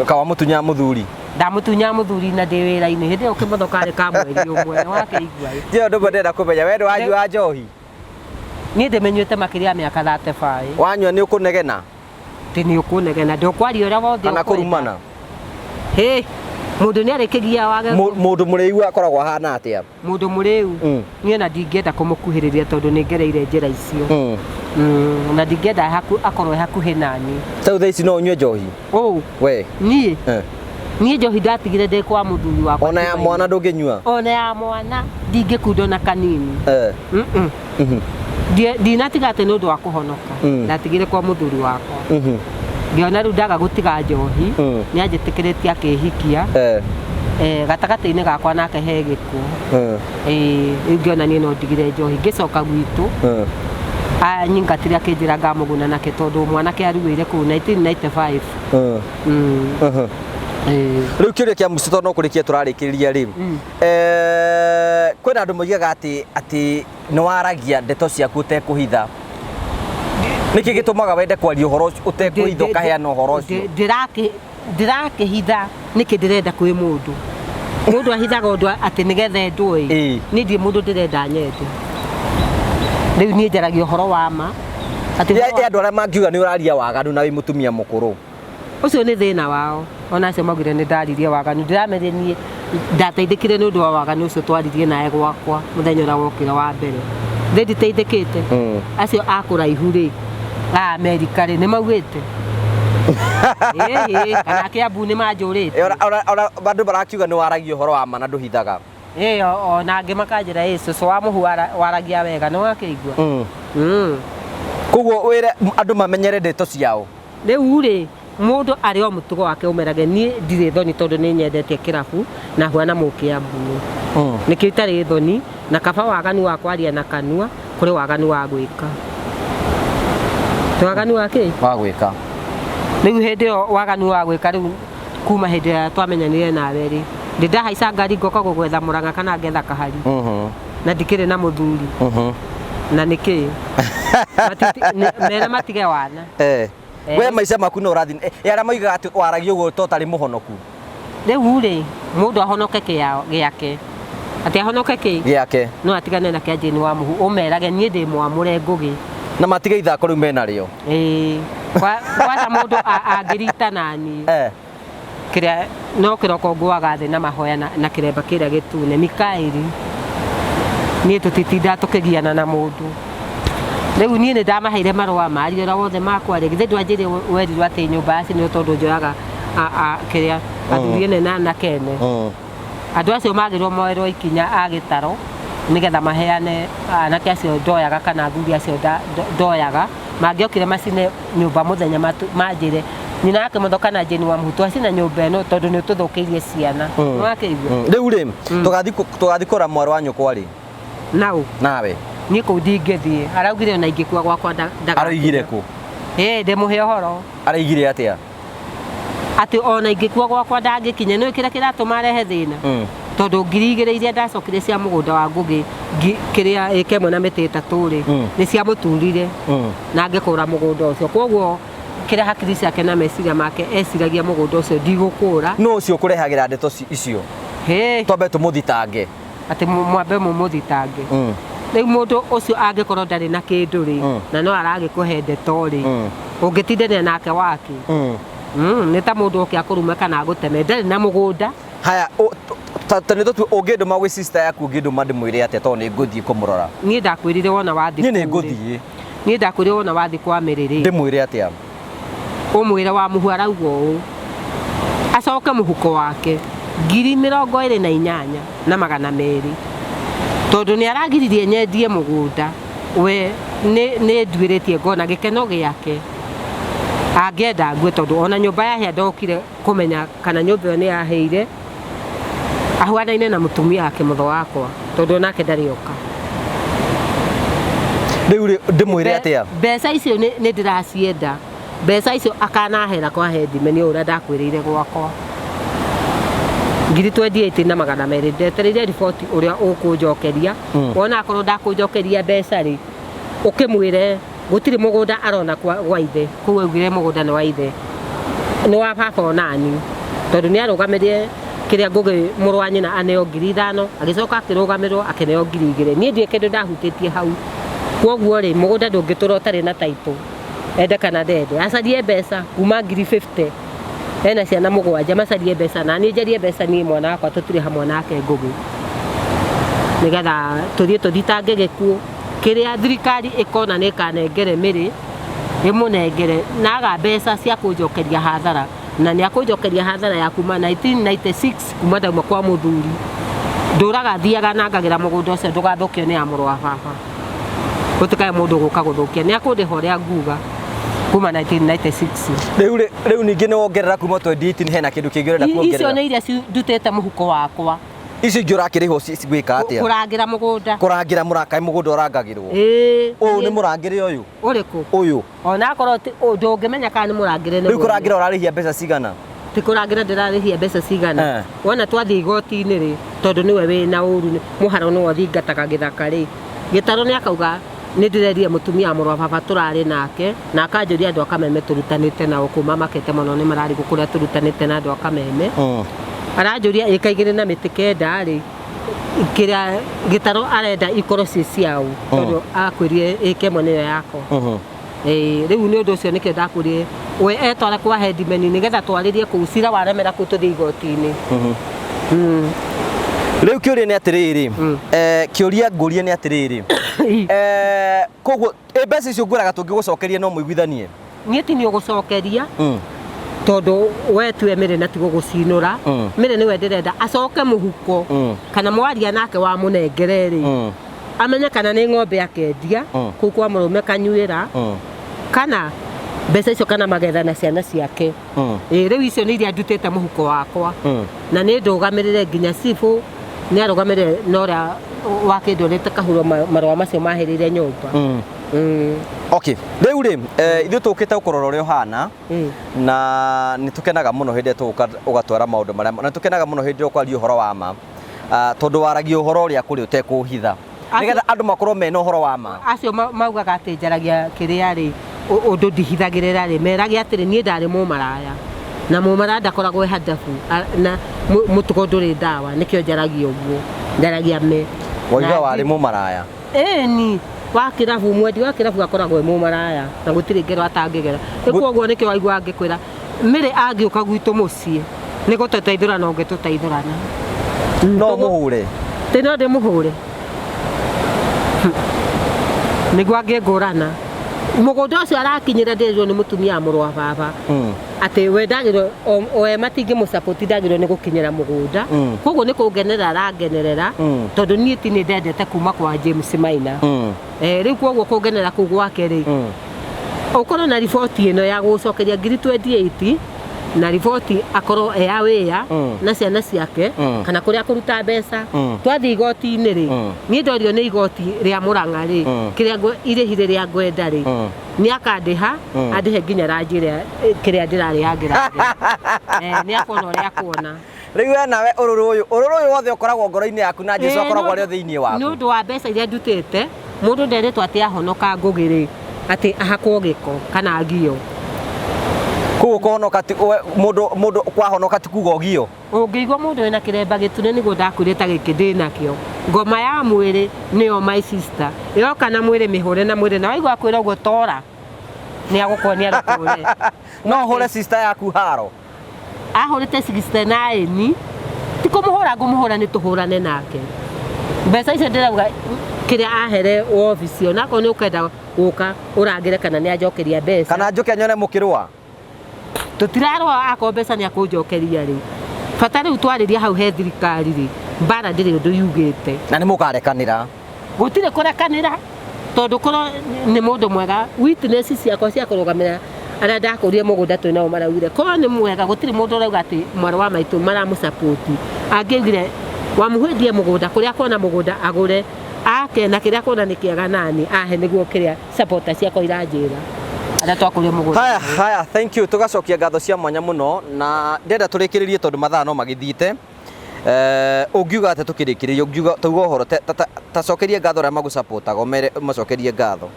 Kawa mũtunya mũthuri? Ndamũtunya mũthuri na ndĩ wĩra-inĩ. Hĩndĩ ĩyo kĩmotho karĩ ka mweri ũmwe, nĩ wakĩigua ĩ. Njĩra ũndũ ũmwe ndĩrenda kũmenya, we ndwanyua njohi? Niĩ ndĩmĩnyuĩte makĩria ya mĩaka 35. Wanyua nĩ ũkũnegena? Atĩ nĩ ũkũnegena, ndũkwaria ũrĩa wothe Kana ũkwenda. kũrumana? Hĩ, mũndũ nĩ arĩkĩgia wage Mũndũ mũrĩu akoragwo ahana atĩa? Mũndũ mũrĩu? Niĩ na ndingĩenda kũmũkuhĩrĩria tondũ nĩ ngereire njĩra icio. Na ndingĩenda akorwo e hakuhĩ nani. Rĩu thaa ici no ũnyue njohi? Ũũ. We. Niĩ? Niĩ njohi ndatigire ndĩ kwa mũthuri wakwa. Ona ya mwana ndũngĩnyua? Ona ya mwana ndingĩkunda ona kanini. Ndinatiga atĩ nĩ ũndũ wa kũhonoka. Ndatigire kwa mũthuri wakwa. Ngĩona rĩu ndaga gũtiga njohi, nĩ anjĩtĩkĩrĩtie akĩhikia. Gatagatĩ-inĩ gakwa nake he gĩkuũ. Rĩu ngĩona niĩ no ndigire njohi. Ngĩcoka gwitũ, anyingatire akĩnjĩra ngamũguna nake tondũ mwanake aruĩire kũu 1995. Rĩu kĩũria kĩa mũico tondũ no kũrĩkia tũrarĩkĩrĩria rĩ. Kwĩna andũ moigaga atĩ nĩ waragia ndeto ciaku ũtekũhitha. Nĩkĩ gĩtũmaga wende kwaria ũhoro ũcio ũtekũhitha ũkaheana ũhoro ũcio? Ndĩrakĩhitha nĩkĩ ndĩrenda kwĩ mũndũ. Mũndũ ahithaga ũndũ atĩ nĩgetha endwo ĩ. Niĩ ndirĩ mũndũ ndĩrenda nyende. Rĩu niĩ njaragia ũhoro wa ma Atĩ Ya andũ arĩa mangiuga nĩ ũraria waganu na wĩ mũtumia mũkũrũ. Ũcio nĩ thĩna wao. Ona acio maugire nĩ ndaririe waganu, ndĩramerire niĩ ndateithĩkire nĩ ũndũ wa waganu ũcio twaririe nawe gwakwa mũthenya ũrĩa wokire wa mbere. Thĩ nditeithĩkĩte. Acio a kũraihu rĩ, a Amerika rĩ, nĩ maugĩte. Ĩĩ, kana Kĩambu nĩ manjũrĩte. Ona andũ marakiuga nĩ waragia ũhoro wa ma na ndũhithaga. Ĩĩ, ona angĩ makanjĩra ĩ cũcũ wa mũhu waragia wega, nĩ wakĩigua? Koguo wĩre andũ mamenyere ndeto ciao. Rĩu rĩ, mũndũ arĩ o mũtugo wake ũmerage niĩ ndirĩ thoni tondũ nĩ nyendetie kĩrabu na huana mũkĩambu. Nĩkĩo itarĩ thoni na kaba waganu wa kwaria na kanua kũrĩ waganu wa gwĩka. Waganu wa kĩ? Wa gwĩka. Rĩu hĩndĩ ĩyo waganu wa gwĩka rĩu kuma hĩndĩ ĩrĩa twamenyanire nawe rĩ, ndĩ ndahaica ngari ngoka gũgwetha Mũrang'a kana ngetha Kahari. Na ndikĩrĩ na mũthuri. Na nĩkĩ? Mera matige wana. We maica maku no ũrathiĩ arĩa moigaga atĩ waragia ũguo to ũtarĩ mũhonoku. Rĩu rĩ, mũndũ ahonoke gĩake. Atĩ ahonoke kĩ? Gĩake. No atigane na kĩa Jane wa Mũhu, ũmerage niĩ ndĩ mwamũre Ngũgĩ. Na matige ithako rĩu menarĩo. Ĩĩ. Kwaca mũndũ angĩrita naniĩ. Kĩrĩa no kĩroko ngũaga thĩ na mahoya na kĩremba kĩrĩa gĩtune. Mikaeli. Niĩ tũtitindaga tũkĩgiana na mũndũ. Rĩu niĩ nĩ ndamaheire marũa maria ũrĩa wothe makwaria. Githĩ ndwanjĩrire werirwo atĩ nyũmba yacinirwo tondũ njoyaga kĩrĩa athuri ene na anake ene. Andũ acio magĩrĩirwo moerwo ikinya a gĩtaro nĩgetha maheane anake acio ndoyaga kana athuri acio ndoyaga. Mangĩokire macine nyũmba mũthenya manjĩre nyina yake mũtho kana Jane wa Mũhu twacina nyũmba ĩno tondũ nĩ ũtũthũkĩirie ciana. Nĩwakĩigua? Rĩu rĩ, tũgathiĩ kũrora mwarĩ wa nyũkwa rĩ? Nau. Nawe. Niĩ kũu ndingĩthiĩ. Araugire ona ingĩkua gwakwa ndagakinya. Araugire kũ? Ĩĩ, ndĩmũhe ũhoro. Araugire atĩa? Atĩ ona ingĩkua gwakwa ndangĩkinya. Nĩũĩ kĩrĩa kĩratũma arehe thĩna? Tondũ 2000 iria ndacokire cia mũgũnda wa Ngũgĩ, kĩrĩa ĩka ĩmwe na mĩtĩ ĩtatũ rĩ, nĩ ciamũturire na ngĩkũra mũgũnda ũcio. Koguo kĩrĩa hakiri ciake na meciria make eciragia mũgũnda ũcio ndigũkũra. Nũ ũcio ũkũrehagĩra ndeto icio? Hĩ. Twambe tũmũthitange. Atĩ mwambe mũmũthitange. Rĩu mũndũ ũcio angĩkorwo ndarĩ na kĩndũ rĩ, na no aragĩkũhe ndeto rĩ, ũngĩtindania nake wake. Nĩ ta mũndũ oke akũrume kana agũteme, ndarĩ na mũgũnda. Haya, ta nĩ tũtue ũngĩndũma gwĩ sister yaku, ũngĩndũma ndĩmwĩre atĩa tondũ nĩ ngũthiĩ kũmũrora? Niĩ ndakwĩrire wona wathiĩ Niĩ nĩ kũu rĩ. ngũthiĩ. Niĩ ndakwĩrire wona wathiĩ kwa Mary rĩ. Ndĩmwĩre atĩa? Ũmwĩre wa Mũhu arauga ũũ. Acoke mũhuko wake 28,200. Tondũ nĩ aragiririe nyendie mũgũnda, we nĩ nduĩrĩtie ngona gĩkeno gĩake. Angĩenda ngue tondũ ona nyũmba yahĩa ndokire kũmenya kana nyũmba ĩyo nĩ yahĩire, ahuanaine na mũtumia wake mũtho wakwa tondũ onake ndarĩ oka. Rĩu rĩ, ndĩmwĩre atĩa? Mbeca icio nĩ ndĩracienda. Mbeca icio akanahera kwa Hedime nĩ ũrĩa ndakwĩrĩire gwakwa. 28,200. Ndetereire riboti ũrĩa ũkũnjokeria. Wona akorwo ndakũnjokeria mbeca rĩ, ũkĩmwĩre gũtirĩ mũgũnda arona gwa ithe. Kũu augire mũgũnda nĩ wa ithe. Nĩ wa baba onani. Tondũ nĩ arũgamĩrĩre kĩrĩa Ngũgĩ mũrũ wa nyina aneo 5,000, agĩcoka akĩrũgamĩrĩrwo akĩneo 2,000. Niĩ ndirĩ kĩndũ ndahutĩtie hau. Kwoguo rĩ, mũgũnda ndũngĩtũra ũtarĩ na title. Ende kana ndende. Acarie mbeca kuma 50,000. Ena ciana 7, macarie mbeca na niĩ njarie mbeca niĩ mwana wakwa tũtirĩ hamwe nake Ngũgĩ. Nĩgetha tũthiĩ tũthitange gĩkuũ. Kĩrĩa thirikari ĩkona nĩ ĩkanengere Mary, ĩmũnengere na aga mbeca cia kũnjokeria hathara. Na nĩ akũnjokeria hathara ya kuma 1996 kuma ndauma kwa mũthuri. Ndũraga thiaga na ngagĩra mũgũnda ũcio ndũgathũkio nĩ ya mũrũ wa baba. Gũtikae mũndũ gũka gũthũkia. Nĩ akũndĩha ũrĩa nguga kuma 1996. Rĩu rĩu ningĩ nĩ wongerera kuma 2018 hena kĩndũ kĩngĩ ũrenda Icio kuongerera? nĩ iria ndutĩte mũhuko wakwa. Icio ingĩ ũrakĩrĩhwo gwĩka atĩa? Kũrangĩra mũgũnda. Kũrangĩra mũrakaĩ mũgũnda ũrangagĩrwo. Ĩĩ. Ũyũ nĩ mũrangĩre ũyũ? Ũrĩkũ? Ũyũ. Ona akorwo ndũngĩmenya kana nĩ mũrangĩre nĩ Rĩu mwene. kũrangĩra ũrarĩhia mbeca cigana? Ti kũrangĩra ndĩrarĩhia mbeca cigana. Wona twathiĩ igoti-inĩ rĩ, tondũ nĩwe wĩna ũru, mũharo nĩwe ũthingataga gĩthaka rĩ. Gĩtaro nĩ akauga nĩ ndĩrerire mũtumia wa mũrũ wa baba tũrarĩ nake, na akanjũria andũ a Kameme tũrutanĩte nao kuma makete mũno nĩ mararigwo kũrĩa tũrutanĩte na andũ a Kameme. Aranjũria ĩka igĩrĩ na mĩtĩ kenda rĩ, kĩrĩa gĩtaro arenda ikorwo ciĩ ciao, tondũ akwĩrire ĩka ĩmwe nĩyo yakwa. Rĩu nĩ ũndũ ũcio nĩkĩo ndakwĩrire we etware kwa headman nĩgetha twarĩrie kũu cira waremera kũu tũthiĩ igoti-inĩ. Rĩu kĩũria nĩ atĩrĩrĩ, kĩũria ngũrie nĩ atĩrĩrĩ, koguo mbeca icio ngwĩraga tũngĩgũcokeria no mũiguithanie? Niĩ ti nĩ ũgũcokeria tondũ we tiwe Mary na ti gũgũcinũra. Mary nĩwe ndĩrenda acoke mũhuko kana mwaria nake wamũnengere rĩ amenye kana nĩ ng'ombe akendia kũu kwa mũrũme kanyuĩra kana mbeca icio kana magetha na ciana ciake. Rĩu icio nĩ iria ndutĩte mũhuko wakwa na nĩ ndũgamĩrĩre nginya cibũ nĩ arũgamĩrĩre na ũrĩa wakĩndwarĩte kahuro marũa macio mahĩrĩire nyũmba. Okay, rĩu rĩ ithuĩ tũkĩte gũkũrora ũrĩa ũhana na nĩ tũkenaga mũno hĩndĩ ĩrĩa tũgũka ũgatwara maũndũ marĩa, na tũkenaga mũno hĩndĩ ĩrĩa ũkwaria ũhoro wa ma, tondũ waragia ũhoro ũrĩa kũrĩ ũtekũhitha nĩgetha andũ makorwo mena ũhoro wa ma. Acio maugaga atĩ njaragia kĩrĩa rĩ ũndũ ndihithagĩrĩra rĩ merage atĩrĩ niĩ ndarĩ mũmaraya na mũmaraya ndakoragwo e handabu na mũtugo ndũrĩ ndawa nĩkĩo njaragia ũguo njaragia me. Wauga warĩ mũmaraya? Ĩni wa kĩrabu, mwendi wa kĩrabu akoragwo e mũmaraya na gũtirĩ ngero atangĩgera. Rĩu koguo nĩkĩo waigua ngĩkwĩra Mary angĩũka gwitũ mũciĩ nĩ gũtũteithũrana ũngĩtũteithũrana. No mũhũre? Tĩ no ndĩmũhũre nĩguo angĩngũrana. Mũgũnda ũcio arakinyĩra ndĩrirwo nĩ mũtumia wa mũrũ wa baba atĩ we ndagĩrĩirwo we matingĩmũsupport ndagĩrĩirwo nĩ gũkinyĩra mũgũnda. Koguo nĩ kũngenerera arangenerera tondũ niĩ ti nĩ ndendete kuma kwa James Maina. Rĩu koguo kũngenerera kũu gwake rĩ ũkorwo na riboti ĩno ya gũcokeria ngiri 28 na riboti akorwo e aware na ciana ciake kana kũrĩa kũruta mbeca. Twathiĩ igoti-inĩ rĩ niĩ ndorio nĩ igoti rĩa Murang'a rĩ kĩrĩa irĩhi rĩrĩa ngwenda rĩ nĩ akandĩha andĩhe nginya ranji ĩrĩa kĩrĩa ndĩrarĩangĩra. Nĩ akuona ũrĩa akuona. Rĩu we nawe ũrũrũ ũyũ wothe ũkoragwo ngoro-inĩ yaku na Jesũ akoragwo arĩ o thĩinĩ waku. Nĩ ũndũ wa mbeca iria ndutĩte mũndũ nderĩtwo atĩ ahonoka ngũgĩ rĩ atĩ ahakwo gĩko kana agio. Koguo kũhonoka ti mũndũ kwahonoka ti kuga ũgio. Ũngĩigua mũndũ wĩna kĩremba gĩtune nĩguo ndakwĩrire ta gĩkĩ ndĩnakĩo. Ngoma ya mwĩrĩ nĩyo my sister. Yoka na mwĩrĩ mĩhũre na mwĩrĩ na waigua kwĩra ũguo tora. Nĩ agũkuonia rũkũre. No ũhũre sister yaku haro. Ahũrĩte 69 ti kũmũhũra ngũmũhũra nĩ tũhũrane nake. Mbeca icio ndĩrauga kĩrĩa ahere wabici onakorwo nĩ ũkwenda gũka ũrangĩre kana nĩ anjokeria mbeca. Kana njũke nyone mũkĩrũa. Tũtirarũa akorwo mbeca nĩ akũnjokeria rĩ. Bata rĩu twarĩria hau he thirikari rĩ mbara ndĩrĩ ũndũ yugĩte. Na nĩ mũkarekanĩra. Gũtirĩ kũrekanĩra tondũ korwo nĩ mũndũ mwega witness ciakwa cia kũrũgamĩrĩra arĩa ndakũrire mũgũnda twĩ nao maraugire korwo nĩ mwega gũtirĩ mũndũ ũrauga atĩ mwarĩ wa maitũ maramũsupport. Angĩaugire wamũhĩndie mũgũnda kũrĩa akona mũgũnda agũre ake na kĩrĩa akona nĩ kĩega nani ahe nĩguo kĩrĩa supporter ciakwa iranjĩra arĩa twakũrire mũgũnda. Haya, haya, thank you. Tũgacokia ngatho cia mwanya mũno na ndĩrenda tũrĩkĩrĩrie tondũ mathaa no magĩthiĩte. Ũngiuga atĩa tũkĩrĩkĩrĩria, ũngiuga tauga ũhoro ta cokerie ngatho arĩa magũsupportaga ũmere macokerie ngatho.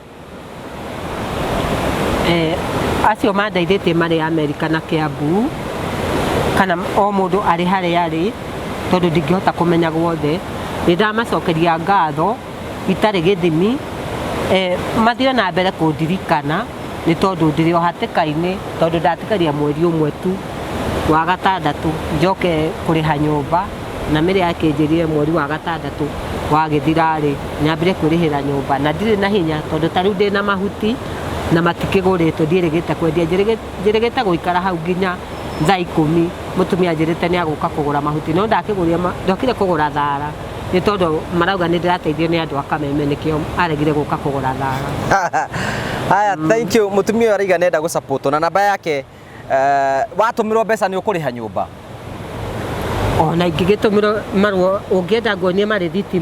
Acio mandeithĩtie marĩ Amerika na Kiambu kana o mũndũ arĩ harĩa arĩ tondũ ndingĩhota kũmenya guothe nĩ ndamacokeria ngatho itarĩ gĩthimi. Mathiĩ na mbere kũndirikana nĩ tondũ ndĩrĩ o hatĩka-inĩ tondũ ndatigaria mweri ũmwe tu wa gatandatũ njoke kũrĩha nyũmba na Mary akĩnjĩrire mweri wa gatandatũ wagĩthira rĩ nyambire kwĩrĩhĩra nyũmba na ndirĩ na hinya tondũ ta rĩu ndĩna mahuti na matikĩgũrĩtwo ndiĩrĩgĩte kwendia njĩrĩgĩte gũikara hau nginya thaa 10 mũtumia anjĩrĩte nĩ agũka kũgũra mahuti no ndakĩgũrire ndokire kũgũra thara nĩ tondũ marauga nĩ ndĩrateithio nĩ andũ a Kameme nĩkĩo aregire gũka kũgũra thara. Haya, thank you. Mũtumia ũyũ araiga nĩenda gũsupport na namba yake watũmĩrwo mbeca nĩ ũkũrĩha nyũmba. Ona ingĩgĩtũmĩrwo marũa ũngĩenda nguonie marĩthiti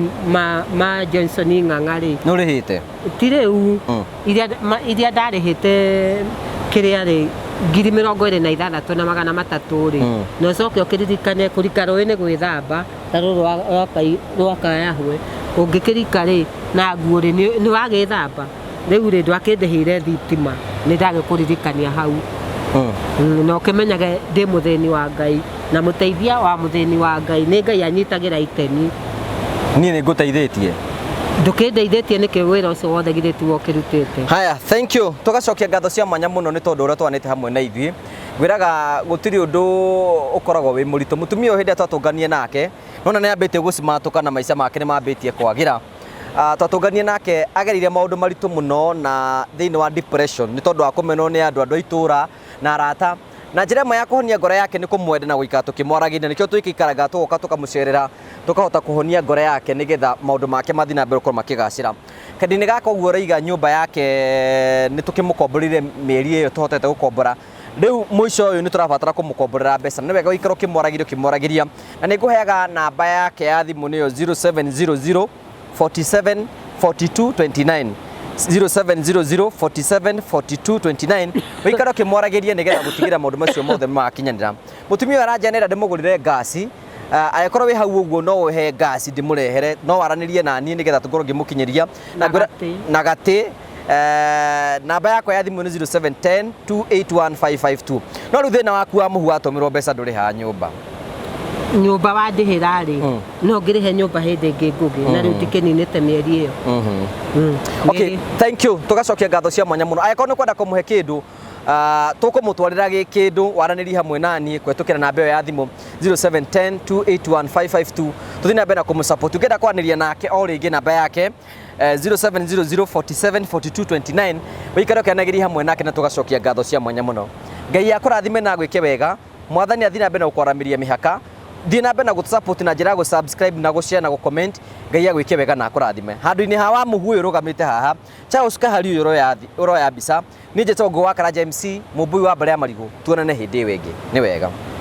ma Johnson Ng'ang'a rĩ. Nĩ ũrĩhĩte? Ti rĩu. Iria ndarĩhĩte kĩrĩa rĩ ngiri mĩrongo ĩrĩ na ithathatũ na magana matatũ rĩ. Na ũcoke ũkĩririkane kũrika rũĩ nĩ gwĩthamba ta rũrũ rwa Kayahwe. Ũngĩkĩrika rĩ na nguo rĩ nĩ wagĩthamba. Rĩu rĩ ndwakĩndĩhĩire thitima nĩ ndagĩkũririkania hau. Na ũkĩmenyage ndĩ mũthĩni wa Ngai na mũteithia wa mũthĩni wa Ngai nĩ Ngai anyitagĩra itemi. Niĩ nĩ ngũteithĩtie. Ndũkĩndeithĩtie nĩkĩ wĩra ũcio wothe githĩ tiwe ũkĩrutĩte? Haya, thank you. Tũgacokia ngatho cia mwanya mũno nĩ tondũ ũrĩa twanĩte hamwe na ithuĩ. Ngwĩraga gũtirĩ ũndũ ũkoragwo wĩ mũritũ. Mũtumia ũyũ hĩndĩ ĩrĩa twatũnganie nake, nona nĩ ambĩtie gũcimatũka na maica make nĩ mambĩtie kwagĩra. Twatũnganie nake agereire maũndũ maritũ mũno na thĩinĩ wa depression nĩ tondũ wa kũmenwo nĩ andũ, andũ a itũra na arata. Na njĩra ĩmwe ya kũhonia ngoro yake nĩ kũmwenda na gũikara tũkĩmwaragĩria. Nĩkĩo tũgĩikaraga tũgoka tũkamũcerera tũkahota kũhonia ngoro yake nĩgetha maũndũ make mathiĩ na mbere gũkorwo makĩgacĩra. Kandi-inĩ gaka ũguo ũraiga nyũmba yake nĩ tũkĩmũkomborire mĩeri ĩyo tũhotete gũkombora. Rĩu mũico ũyũ nĩ tũrabatara kũmũkomborera mbeca. Nĩ wega gũikara ũkĩmwaragĩria ũkĩmwaragĩria. Na nĩ ngũheaga namba yake ya thimũ nĩyo 0700 47 42 29. 0700 47 42 29. Ũikare ũkĩmwaragĩria nĩgetha gũtigĩrĩra maũndũ macio mothe makinyanĩra. Mũtumia ũyũ aranjanĩra ndĩmũgũrĩre ngasi. Angĩkorwo wĩ hau ũguo no ũhe ngasi ndĩmũrehere, no waranĩrie na niĩ nĩgetha tũkorwo ngĩmũkinyĩria. Na gatĩ. Na gatĩ. Namba yakwa ya thimũ nĩ 0710 281 552. No rĩu thĩna waku wa mũhu watũmĩrwo mbeca ndũrĩhaga nyũmba. Nyũmba wandĩhĩra rĩ, no ngĩrĩhe nyũmba hĩndĩ ĩngĩ ngũgĩ, na rĩu ndikĩninĩte mĩeri ĩyo. Okay, thank you. Tũgacokia ngatho cia mwanya mũno. Angĩkorwo nĩ kwenda kũmũhe kĩndũ, tũkũmũtwarĩra gĩ kĩndũ, waranĩrie hamwe na niĩ kũhetũkĩra namba ĩyo ya thimũ 0710 281 552. Tũthiĩ na mbere na kũmũsupport. Ũngĩenda kwaranĩria nake o rĩngĩ namba yake 0700 47 42 29, ũikare ũkĩaranagĩria hamwe nake na tũgacokia ngatho cia mwanya mũno. Ngai akũrathime na agwĩke wega. Mwathani athiĩ na mbere na gũkwaramĩria mĩhaka. Thiĩ na mbere na gũtũ-support na njĩra ya gũ-subscribe na gũ-share na gũ-comment. Ngai agwĩke wega na akũrathime. Handũ-inĩ ha wa mũhu ũyũ ũrũgamĩte haha, Charles Kahari ũyũ ũroya mbica, niĩ njĩtagwo Ngũgũ wa Karanja MC, mũmbui wa mbara ya marigũ. Tuonane hĩndĩ ĩyo ĩngĩ. Nĩ wega.